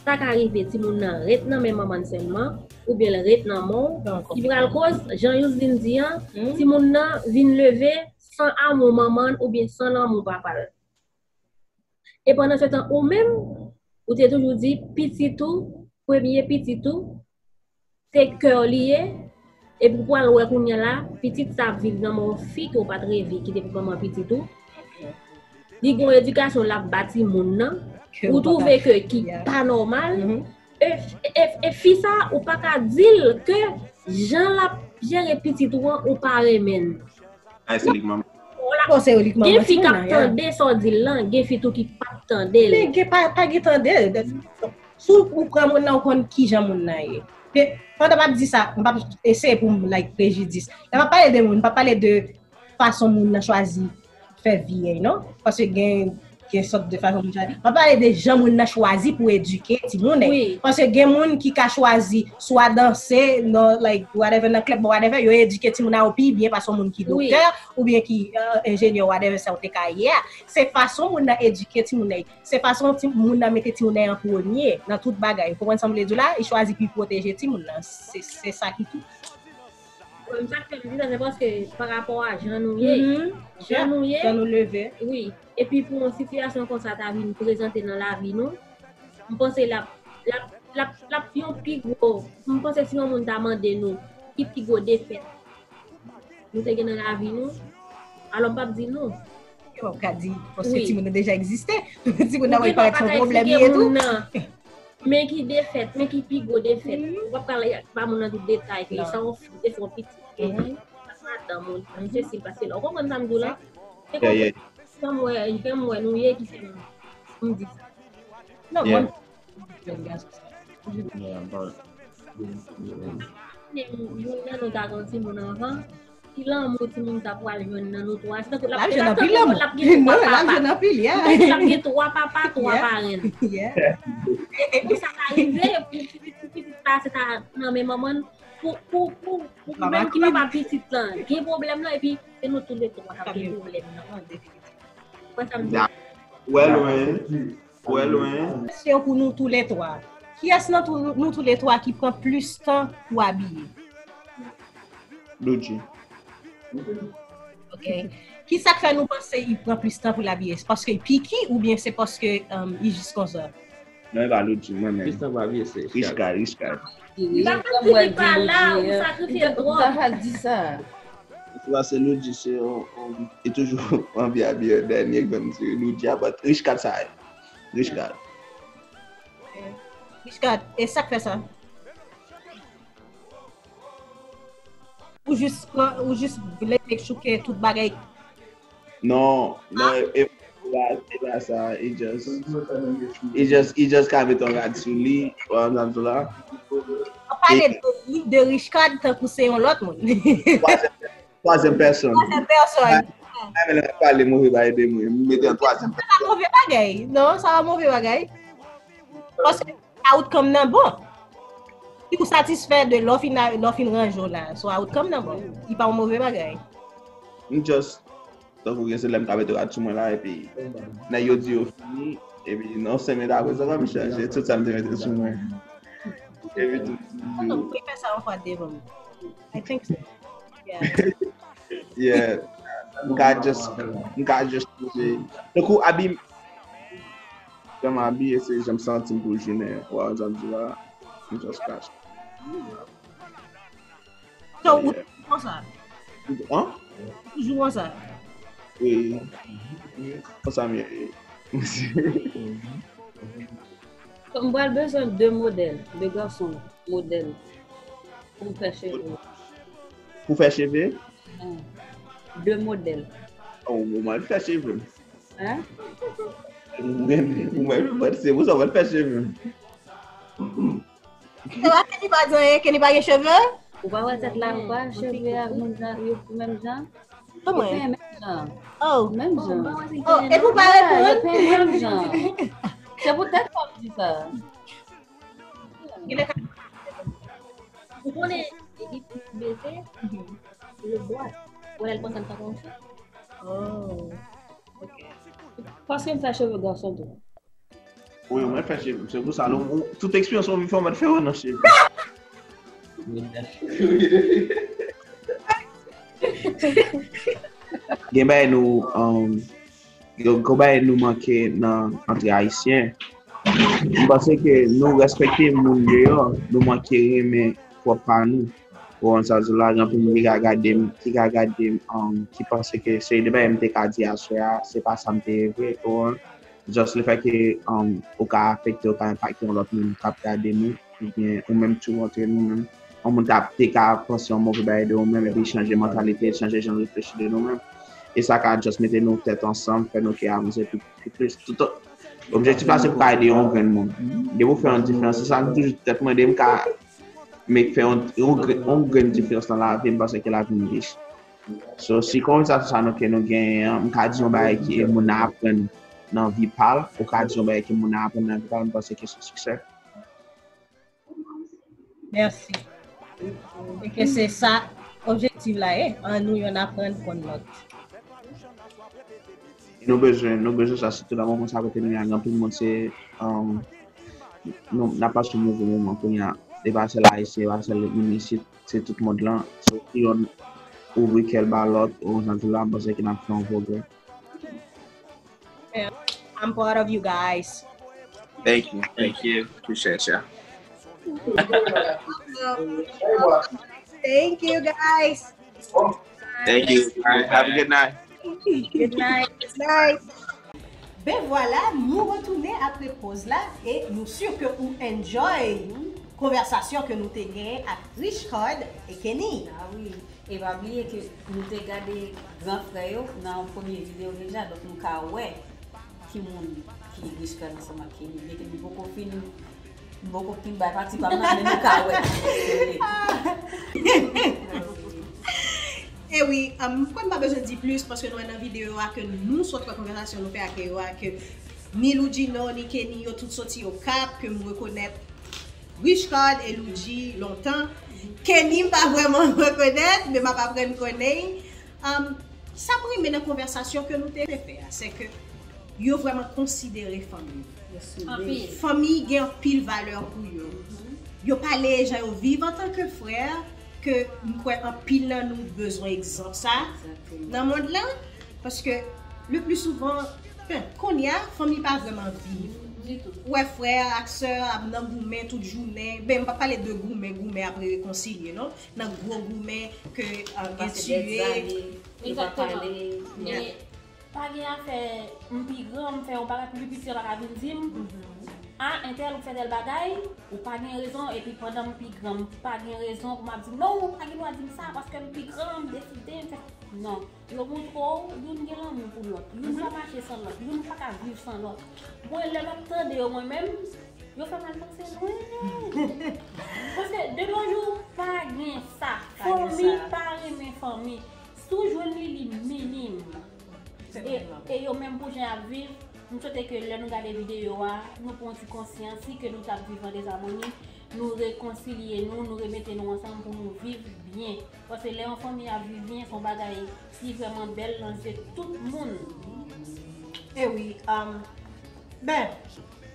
Sa ka rive timoun nan ret nan men manman l sèlman, oubyen l ret nan men w. Ki pral koz, jan Yousline di an, timoun nan vin leve san amou manman l oubyen san lanmou papa l. E pandan se tan, ou menm, ou te toujou di pitit ou, premye pitit ou, se kè w li ye, epi w pral wè kounye a la, pitit sa ap viv nan men yon fi ke w pa t reve ki te pou manman pitit ou. Li gen yon edikasyon l ap ba timoun nan, ou twouve ke ki pa nòmal, e, e, e fi sa, ou pa ka di l ke jan l ap jere pitit ou an, ou pa renmen l. Ay, se li k manman. Gen fi k ap tande sa w di l lan, gen fi tou ki p ap tande l. Men gen pa, pa gen tande. Si w pran moun nan, ou konn kijan moun nan ye. Pandan m ap di sa, m p ap eseye pou m, like, prejidis. Lè m ap pale de moun, m p ap pale de fason moun nan chwazi fè vi, non? Paske gen, gen sòt de fason moun chwazi. M ap pale de jan moun nan chwazi pou edike timoun. Paske gen moun ki ka chwazi swa danse, nan, like, whatever, nan club, whatever, yo edike timoun nan yo pi byen pase yon moun ki doktè, oubyen ki, euh, enjenyè, whatever sa w te ka ye a. Se fason moun nan edike timoun nan. Se fason ti, moun nan mete timoun nan an premye nan tout bagay. Ou konprann sa m vle di w la? Li chwazi pou li pwoteje timoun nan. Se, se sa ki tou. Wi, sa k fè m di sa, se paske pa rapò a jan nou ye. Jan nou ye. Jan nou leve. Wi. Epi pou yon sitiyasyon konsa ta vin prezante nan lavi nou, m panse l ap, l ap, l ap, l ap yon pi gwo. M panse si yon moun ta mande nou, ki pi gwo defèt nou te gen nan lavi nou, alò m p ap di nou. Yo, w ap ka di, paske timoun nan deja egziste. Timoun nan wè parèt se yon pwoblèm li ye tou. Men ki defèt, men ki pi gwo defèt. Ou p ap ka al ba moun nan tout detay, ke sa yon fi, se yon pitit, ke sa madanm ou, sesi, paske la. Ou konprann sa m di w la? Se konsa m wè, jan m wè nou ye ki fè m, m di sa. Non, mwen, Youn nan nou ta gen timoun anvan, ki lanmou timoun sa pral jwenn nan nou twa. Se tankou l ap, l ap gen twa papa, l ap gen twa parenn. E, e, e sa ka rive, pou pitit, pou pitit la, se ta nan men manman l, pou, pou, pou, pou menm ki papa pitit lan, gen pwoblèm nan, epi se nou toulètwa k ap gen pwoblèm nan. Ou wè sa m di? Wè lwen. Wè lwen. Kesyon pou nou toulètwa. Kiyès nan tou, nou toulètwa ki pran plis tan pou abiye? Loudji. Ok. Kisa k fè nou panse li pran plis tan pou l abiye? Se paske li piki oubyen se paske, um, li jis konsa? Non, e pa Loudji, mwen menm. Plis tan pou abiye se Richcard. Richcard, Richcard. Li pa t fini pa la, ou sakrifye l twòp. Ou ta pral di sa. Se paske Loudji se yon, yon, li toujou anvi abiye dènye grenn ti Loudji a, but Richcard sa ye. Richcard. Richcard, e sa k fè sa? Ou jis pran, ou jis vle make sure ke tout bagay. Non, non, e, e pa, e pa sa, e just, e just, e just ka met yon rad sou li, ou konprann sa m di w la? pale de, de Richcard tankou se yon lòt moun. Twazyèm, twazyèm pèsòn. Twazyèm pèsòn. Mwen, mwen, lè m ap pale move bagay de mwen, m mete an twazyèm pèsòn. Se pa move bagay. Non, se pa move bagay. Paske outcome nan bon. Si ou satisfè de lè w fin, lè w fin ranje w la, so outcome nan bon. Li pa yon move bagay. M just, tankou gen se lè m ka mete rad sou mwen la, epi nèg yo di yo fini, epi nan senk minit apre, sa va m chanje tout sa m te mete sou mwen. Epi tou. Non, non, m fè sa yon fwa devan m. I think so. Yeah. Yeah. M ka just, m ka just chanje. Tankou abi, jan m abiye, se jan m santi m pou jounen. Ou wè sa m di la, m just kache. So, ou toujou konsa? An? Toujou konsa? Wi. Konsa m ye. So, m pral bezwen de modèl, de gason modèl pou m fè cheve. Pou fè cheve? Hein. De modèl. Oh, ou mwen fè cheve m. Hein? Ou mwen, ou mwen, se pou sa mwen fè cheve m. Se pa Kenny pa di anyen, Kenny pa gen cheve? Ou pa wè tèt la, ou pa cheve a menm jan, yo menm jan? Kòman? Yo penyen menm jan. Oh. Menm jan. Oh, epi ou pa reponn? Yo penyen menm jan. Se poutèt sa m di sa. Genlè ka Ou konnen, li beze, le bwa. Ou wè l panse l ta konn fè. Oh. Ok. Paske m fè cheve gason tou. Wi, mwen fè cheve. Se pou sa, non, tout eksperyans mwen fè, mwen fè yo nan cheve. Gen bagay nou, um, gen, gen bagay nou manke nan, antre Ayisyen. M panse ke nou respekte moun deyò, nou manke renmen pwòp pa nou. Ou konprann sa m di w la, gen anpil moun ki ka gade m, ki ka gade m, um, ki panse ke seri de bagay m te ka di aswè a, se pa sa m te ye vre, ou konprann? Just le fèt ke, um, ou ka afekte, ou ka enpakte yon lòt moun k ap gade nou, oubyen ou menm tou antre nou menm. Yon moun t ap te ka panse yon move bagay de ou menm, epi chanje mantalite, chanje jan l reflechi de nou menm. E sa ka just mete nou tèt ansanm, fè nou ke avanse pi, pi plis. Tout, objektif la se pou ka ede yon grenn moun. Depi ou fè yon diferans, se sa m toujou tèt mwen, depi m ka make fè yon, yon, gre- yon grenn diferans nan lavi, m panse ke lavi m rich. So, si konvèsasyon sa nou ke nou genyen an, m ka di yon bagay ke moun nan aprann nan vi pa l, ou ka di yon bagay ke moun nan aprann nan vi pa l, m panse ke se siksè. Mèsi. E ke se sa objektif la ye, an nou yonn aprann konn lòt. E nou bezwen, nou bezwen sa, sitou nan moman sa kote nou ye a, gen anpil moun se, um, nou, n ap pase yon move moman kounye a. E pa sèl Ayisyen, e pa sèl moun isit, se tout mond lan. So, si yonn ouvri kè l ba lòt, ou jan di la, m panse ke n ap fè yon pwogrè. I'm proud of you guys. Thank you. Thank you. Appreciate you. Thank you, guys. Thank you. All right. Have a good night. Good night. Night. Ben vwala, nou retounen apre poz la e nou si ke ou enjoy konvèsasyon ke nou te genyen ak Richcard e Kenny. Ah wi, e pa bliye ke nou te gade gran frè yo nan yon premye videyo deja, donk nou ka wè ki moun ki Richcard ansanm ak Kenny, byenke nou poko fin, nou poko fin bay pati pa m nan, men nou ka wè. E wi, um, m kwè m pa bezwen di plis paske nou wè nan videyo a ke nou sot wè konvèsasyon nou fè ak yo a ke ni Loudjino ni Kenny yo tout soti Okap ke m rekonèt Richcard e Loudji lontan. Kenny m pa vrèman rekonèt men m ap aprann konnen. Um, sa m renmen nan konvèsasyon ke nou te fè a se ke yo vrèman konsidere fanmi. Fanmi gen anpil valè pou yo. Yo pale jan yo viv antanke frè, ke m kwè anpil nan nou bezwen egzanp sa nan mond lan, paske le pli souvan, ben, kounye a fanmi pa vrèman viv. Ou wè frè ak sè ap nan goumen tout jounen, ben m pa pale de goumen, goumen apre rekonsilye non, nan gwo goumen ke gen tiye. Yo pa pale. Pa gen afè m pi gran, m fè yon bagay pou pi piti an pa ka vin di m, a entèl ou fè tèl bagay, ou pa gen rezon, epi pandan m pi gran, m pa gen rezon pou m ap di m, non, ou pa gen dwa di m sa, paske m pi gran, m deside, m fè. Non. Yo montre w, youn gen lanmou pou lòt, youn pa mache san lòt, youn pa ka viv san lòt. Mwen, lè m ap tande yo, mwen menm, Yo fè m al panse lwen. Paske de nos jours, pa gen sa. Pa gen fanmi sa. Pa renmen fanmi. Si w jwenn li, li minim. E, e yo menm pou jan y ap viv, m swete ke lè nou gade videyo a, nou pran ti konsyans si ke nou t ap viv an dezamoni, nou rekonsilye nou, nou remete nou ansanm pou nou viv byen. Paske lè yon fanmi ap viv byen, se yon bagay ki vrèman bèl nan zye tout moun. E wi, um, ben,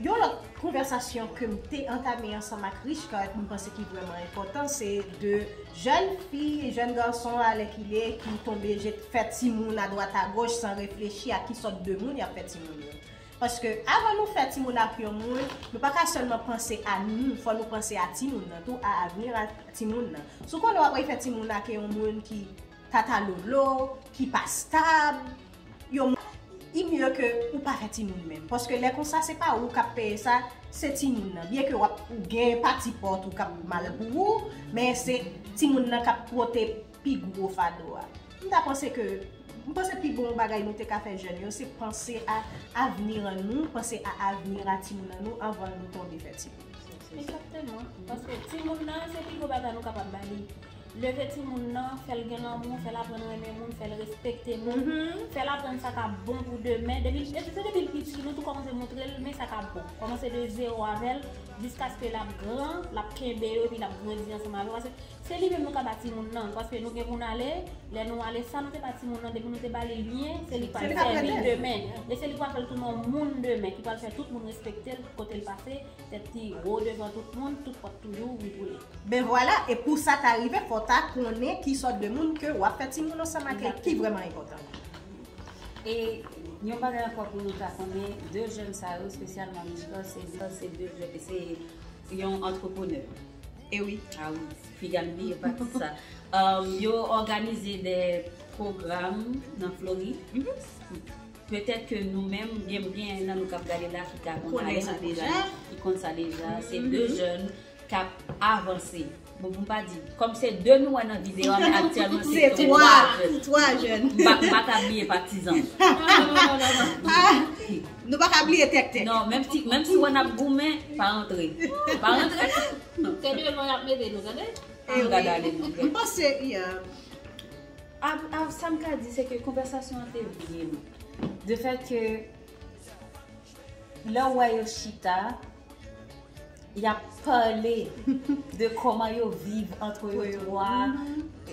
yon lòt konvèsasyon ke m te antame ansanm ak Richcard, m panse ki vrèman enpòtan, se de jèn fi, jèn gason, alèkile, ki tonbe je fè timoun adwat agoch san reflechi a ki sòt de moun y ap fè timoun yo. Paske avan nou fè timoun ak yon moun, nou pa ka sèlman panse a nou, fò nou panse a timoun nan tou, a avni a timoun nan. Si w konnen w ap fè timoun ak yon moun ki tatalolo, ki pa stab, yo, li mye ke ou pa fè timoun menm. Paske lè konsa, se pa ou k ap peye sa, se timoun nan. Byen ke w ap, ou gen pati pòt ou k ap mal pou ou, men se timoun nan k ap pote pi gwo fado a. M ta panse ke, m panse pi bon bagay nou te ka fè jèn yo, se panse a avni an nou, panse a avni a timoun an nou anvan nou tonbe fè timoun. Egzakteman. Paske timoun nan, se pi gwo bagay nou kapab ba li. Leve timoun nan, fè l gen lanmou, fè l aprann renmen moun, fè l respekte moun, fè l aprann sa k ap bon pou demen. Depi, depi, se depi l piti, nou tou kòmanse montre l men sa k ap bon. Kòmanse de zewo avè l, jiskaske l ap gran, l ap kenbe yo, epi l ap grandi ansanm avè w. Paske se li menm nou ka ba timoun nan, paske nou gen pou n ale, lè nou ale, sa nou te ba timoun nan, depi nou te ba li l byen, se li k pral sèvi demen. E se li k pral fè l tounen yon moun demen, ki pral fè tout moun respekte l, kote l pase, tèt li wo devan tout moun, tout pòt toujou ouvri pou li. Ben vwala, e pou sa ta rive, fò w ta konnen ki sòt de moun ke w ap fè timoun ansanm ak yo, ki vrèman enpòtan. E yon bagay ankò pou nou ta konnen, de jèn sa yo, espesyalman Michka, se de, se de jèn, se yon antreprenè. E wi. A wi, piga m bliye pati sa. Um, yo òganize de pwogram nan Florid. Petèt ke nou menm, gen, gen nan nou k ap gade la ki ka konn ale nan pwogram, ki konn sa deja. Se de jèn k ap avanse. Bon, pou m pa di, kòm se de nou wè nan videyo a, men aktyèlman se twa jèn. Se twa, twa jèn. M pa, m pa ka bliye patizan. Ah, nou pa ka bliye tèktèk. Non, menm si, menm si w wè n ap goumen, pa rantre. Pa rantre, non. Se devan y ap mete nou, tande? Ann gade ale, non. M panse, yeah. A, a, sa m ka di, se ke konvèsasyon an te byen. De fèt ke lè w wè yo chita, y ap pale de kòman yo viv antre yo twa.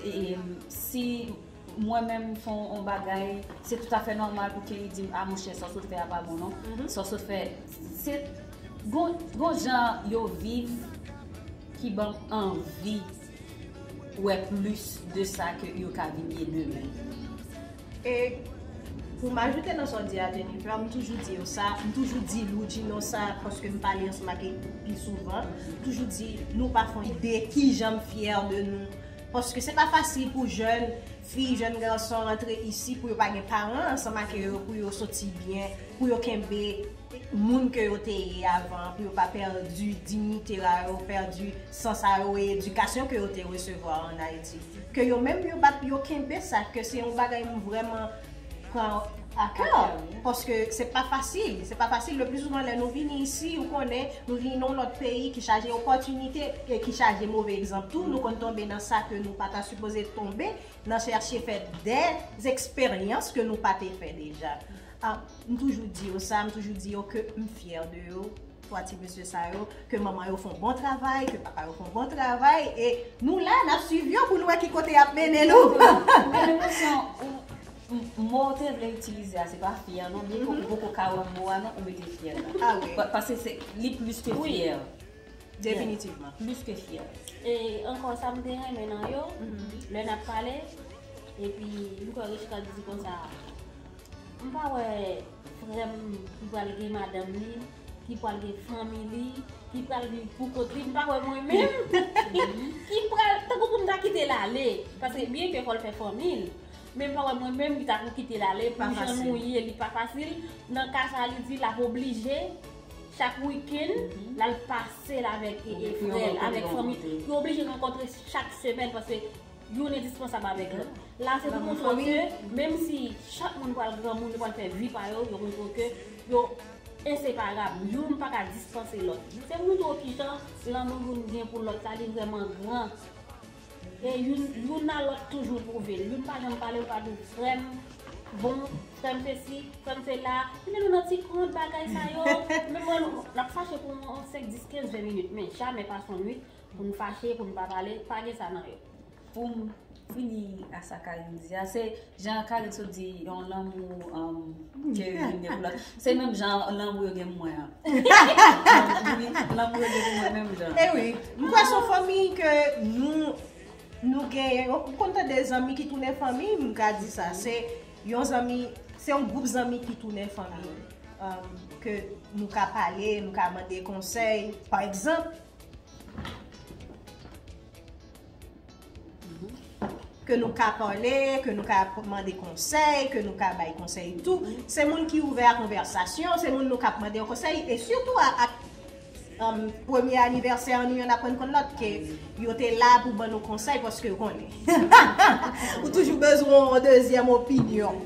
E, si mwen menm m fè yon bagay, se toutafè nòmal pou Kenny di m, "A, monchè, sa w sot fè a pa bon, non. Sa w sot fè," se, gon, gon jan yo viv ki ban m anvi wè plis de sa ke yo ka vin ye demen. E pou m ajoute nan sa w di a, Jennifer, m toujou di yo sa, m toujou di Loudjino sa, paske m pale ansanm ak li pi souvan, m toujou di nou pa fè yon ide kijan m fyè de nou. Paske se pa fasil pou jèn fi, jèn gason rantre isi pou yo pa gen paran ansanm ak yo, pou yo soti byen, pou yo kenbe moun ke yo te ye avan, pou yo pa pèdi diyite a yo, pèdi sans a yo e edikasyon ke yo te resevwa an Ayiti. Ke yo menm yo bat, yo kenbe sa, ke se yon bagay m vrèman pran a kè, paske se pa fasil, se pa pil souvan lè nou vini isi, ou konnen, nou vini nan yon lòt peyi ki chaje opòtinite e ki chaje move egzanp tou, nou konn tonbe nan sa ke nou pa ta sipoze tonbe, nan chèche fè dè eksperyans ke nou pa te fè deja. Ah, m toujou di yo sa, m toujou di yo ke m fyè de yo, twa ti mesye sa yo, ke manman yo fè yon bon travay, ke papa yo fè yon bon travay, e nou la, n ap swiv yo pou n wè ki kote y ap mennen nou. M gen lenpresyon, ou, m, mo w te vle itilize a, se pa fyè, non, byen ke ou poko ka wè mo a, non, ou mete fyè la. Ah wi. Pa, paske se, li plis ke fyè. Definitivman. Plis ke fyè. E ankò, sa m te renmen nan yo, lè n ap pale, epi m kwè Richcard di konsa, m pa wè frè m ki pral gen madanm li, ki pral gen fanmi li, ki pral viv pou kont li, m pa wè mwen menm ki pral, tankou pou m ta kite l ale. Paske byen ke fò l fè fanmi l, men m pa wè mwen menm ki ta pou kite l ale, pou jan nou ye, li pa fasil. Nan ka sa, li di l ap oblije chak wikenn, l al pase l avèk, e, e, frè l, avèk fanmi. Yo oblije rankontre chak semèn, paske youn endispansab avèk lòt. La, se pou montre w ke, menm si chak moun pral granmoun, yo pral fè vi pa yo, yo montre w ke yo enseparab. Youn pa ka dispanse lòt. Se montre w kijan lanmou youn gen pou lòt la, li vrèman gran. E youn, youn a lòt toujou pwouve l. Youn pa janm pale, l pa di w, "Frè m, bon, frè m sesi, frè m sela." Li mete w nan ti kont bagay sa yo. Men mwen, n ap fache pou yon senk, dis, kenz, ven minit, men jamè pase yon nwit pou n fache, pou n pa pale. Pa gen sa nan yo. Pou m fini a sa Karine di a, se jan Karine sot di yon lanmou, um, ke youn gen pou lòt. Se menm jan lanmou yo gen pou mwen an. Wi, lanmou yo gen pou mwen menm jan. E wi, m kwè se yon fanmi ke nou, nou genyen. Ou konn tande zanmi ki tounen fanmi, m ka di sa. Se yon zanmi, se yon gwoup zanmi ki tounen fanmi. Um, ke nou ka pale, nou ka mande konsèy. Pa egzanp, ke nou ka pale, ke nou ka mande konsèy, ke nou ka bay konsèy tou. Se moun ki ouvè a konvèsasyon, se moun nou k ap mande yon konsèy, e sitou a, a, um, premye anivèsè an nou, y an aprann konn lòt, ke yo te la pou ban nou konsèy, paske yo konnen. Ou toujou bezwen yon dezyèm opinyon.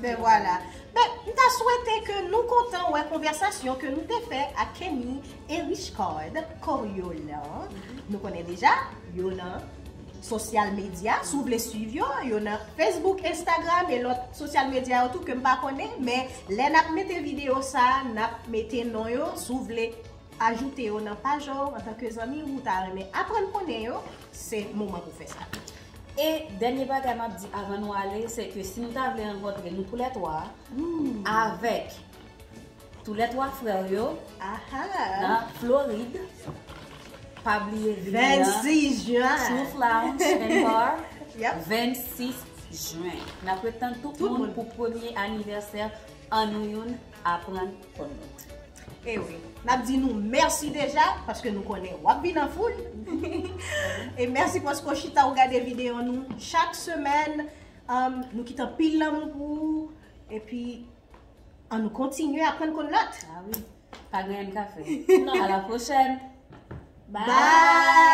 Ben vwala. Ben, m ta swete ke nou kontan wè konvèsasyon ke nou te fè ak Kenny e Richcard Coriolan. Nou konnen deja, yo nan sosyal medya, si w vle swiv yo, yo nan Facebook, Instagram e lòt sosyal medya yo tou ke m pa konnen, men lè n ap mete videyo sa, n ap mete non yo, si w vle ajoute yo nan paj ou antanke zanmi ou ta renmen aprann konnen yo, se moman pou fè sa. E dènye bagay m ap di avan nou ale, se ke si nou ta vle rankontre nou toulètwa, avèk toulètwa frè yo, aha, nan Florid, pa bliye vini nan vennsis jen. Truth Lounge and Bar, yep, vennsis jen. N ap ret tann tout, tout moun, moun pou premye anivèsè an nou youn aprann konn lòt. E wi, n ap di nou mèsi deja, paske nou konnen w ap vin an foul. E mèsi paske w chita w gade videyo nou chak semèn. Um, nou kite anpil lanmou pou ou. Epi, ann nou kontinye aprann konn lòt. Ah wi, pa gen anyen n ka fè. Non. À la prochaine. Bye. Bye.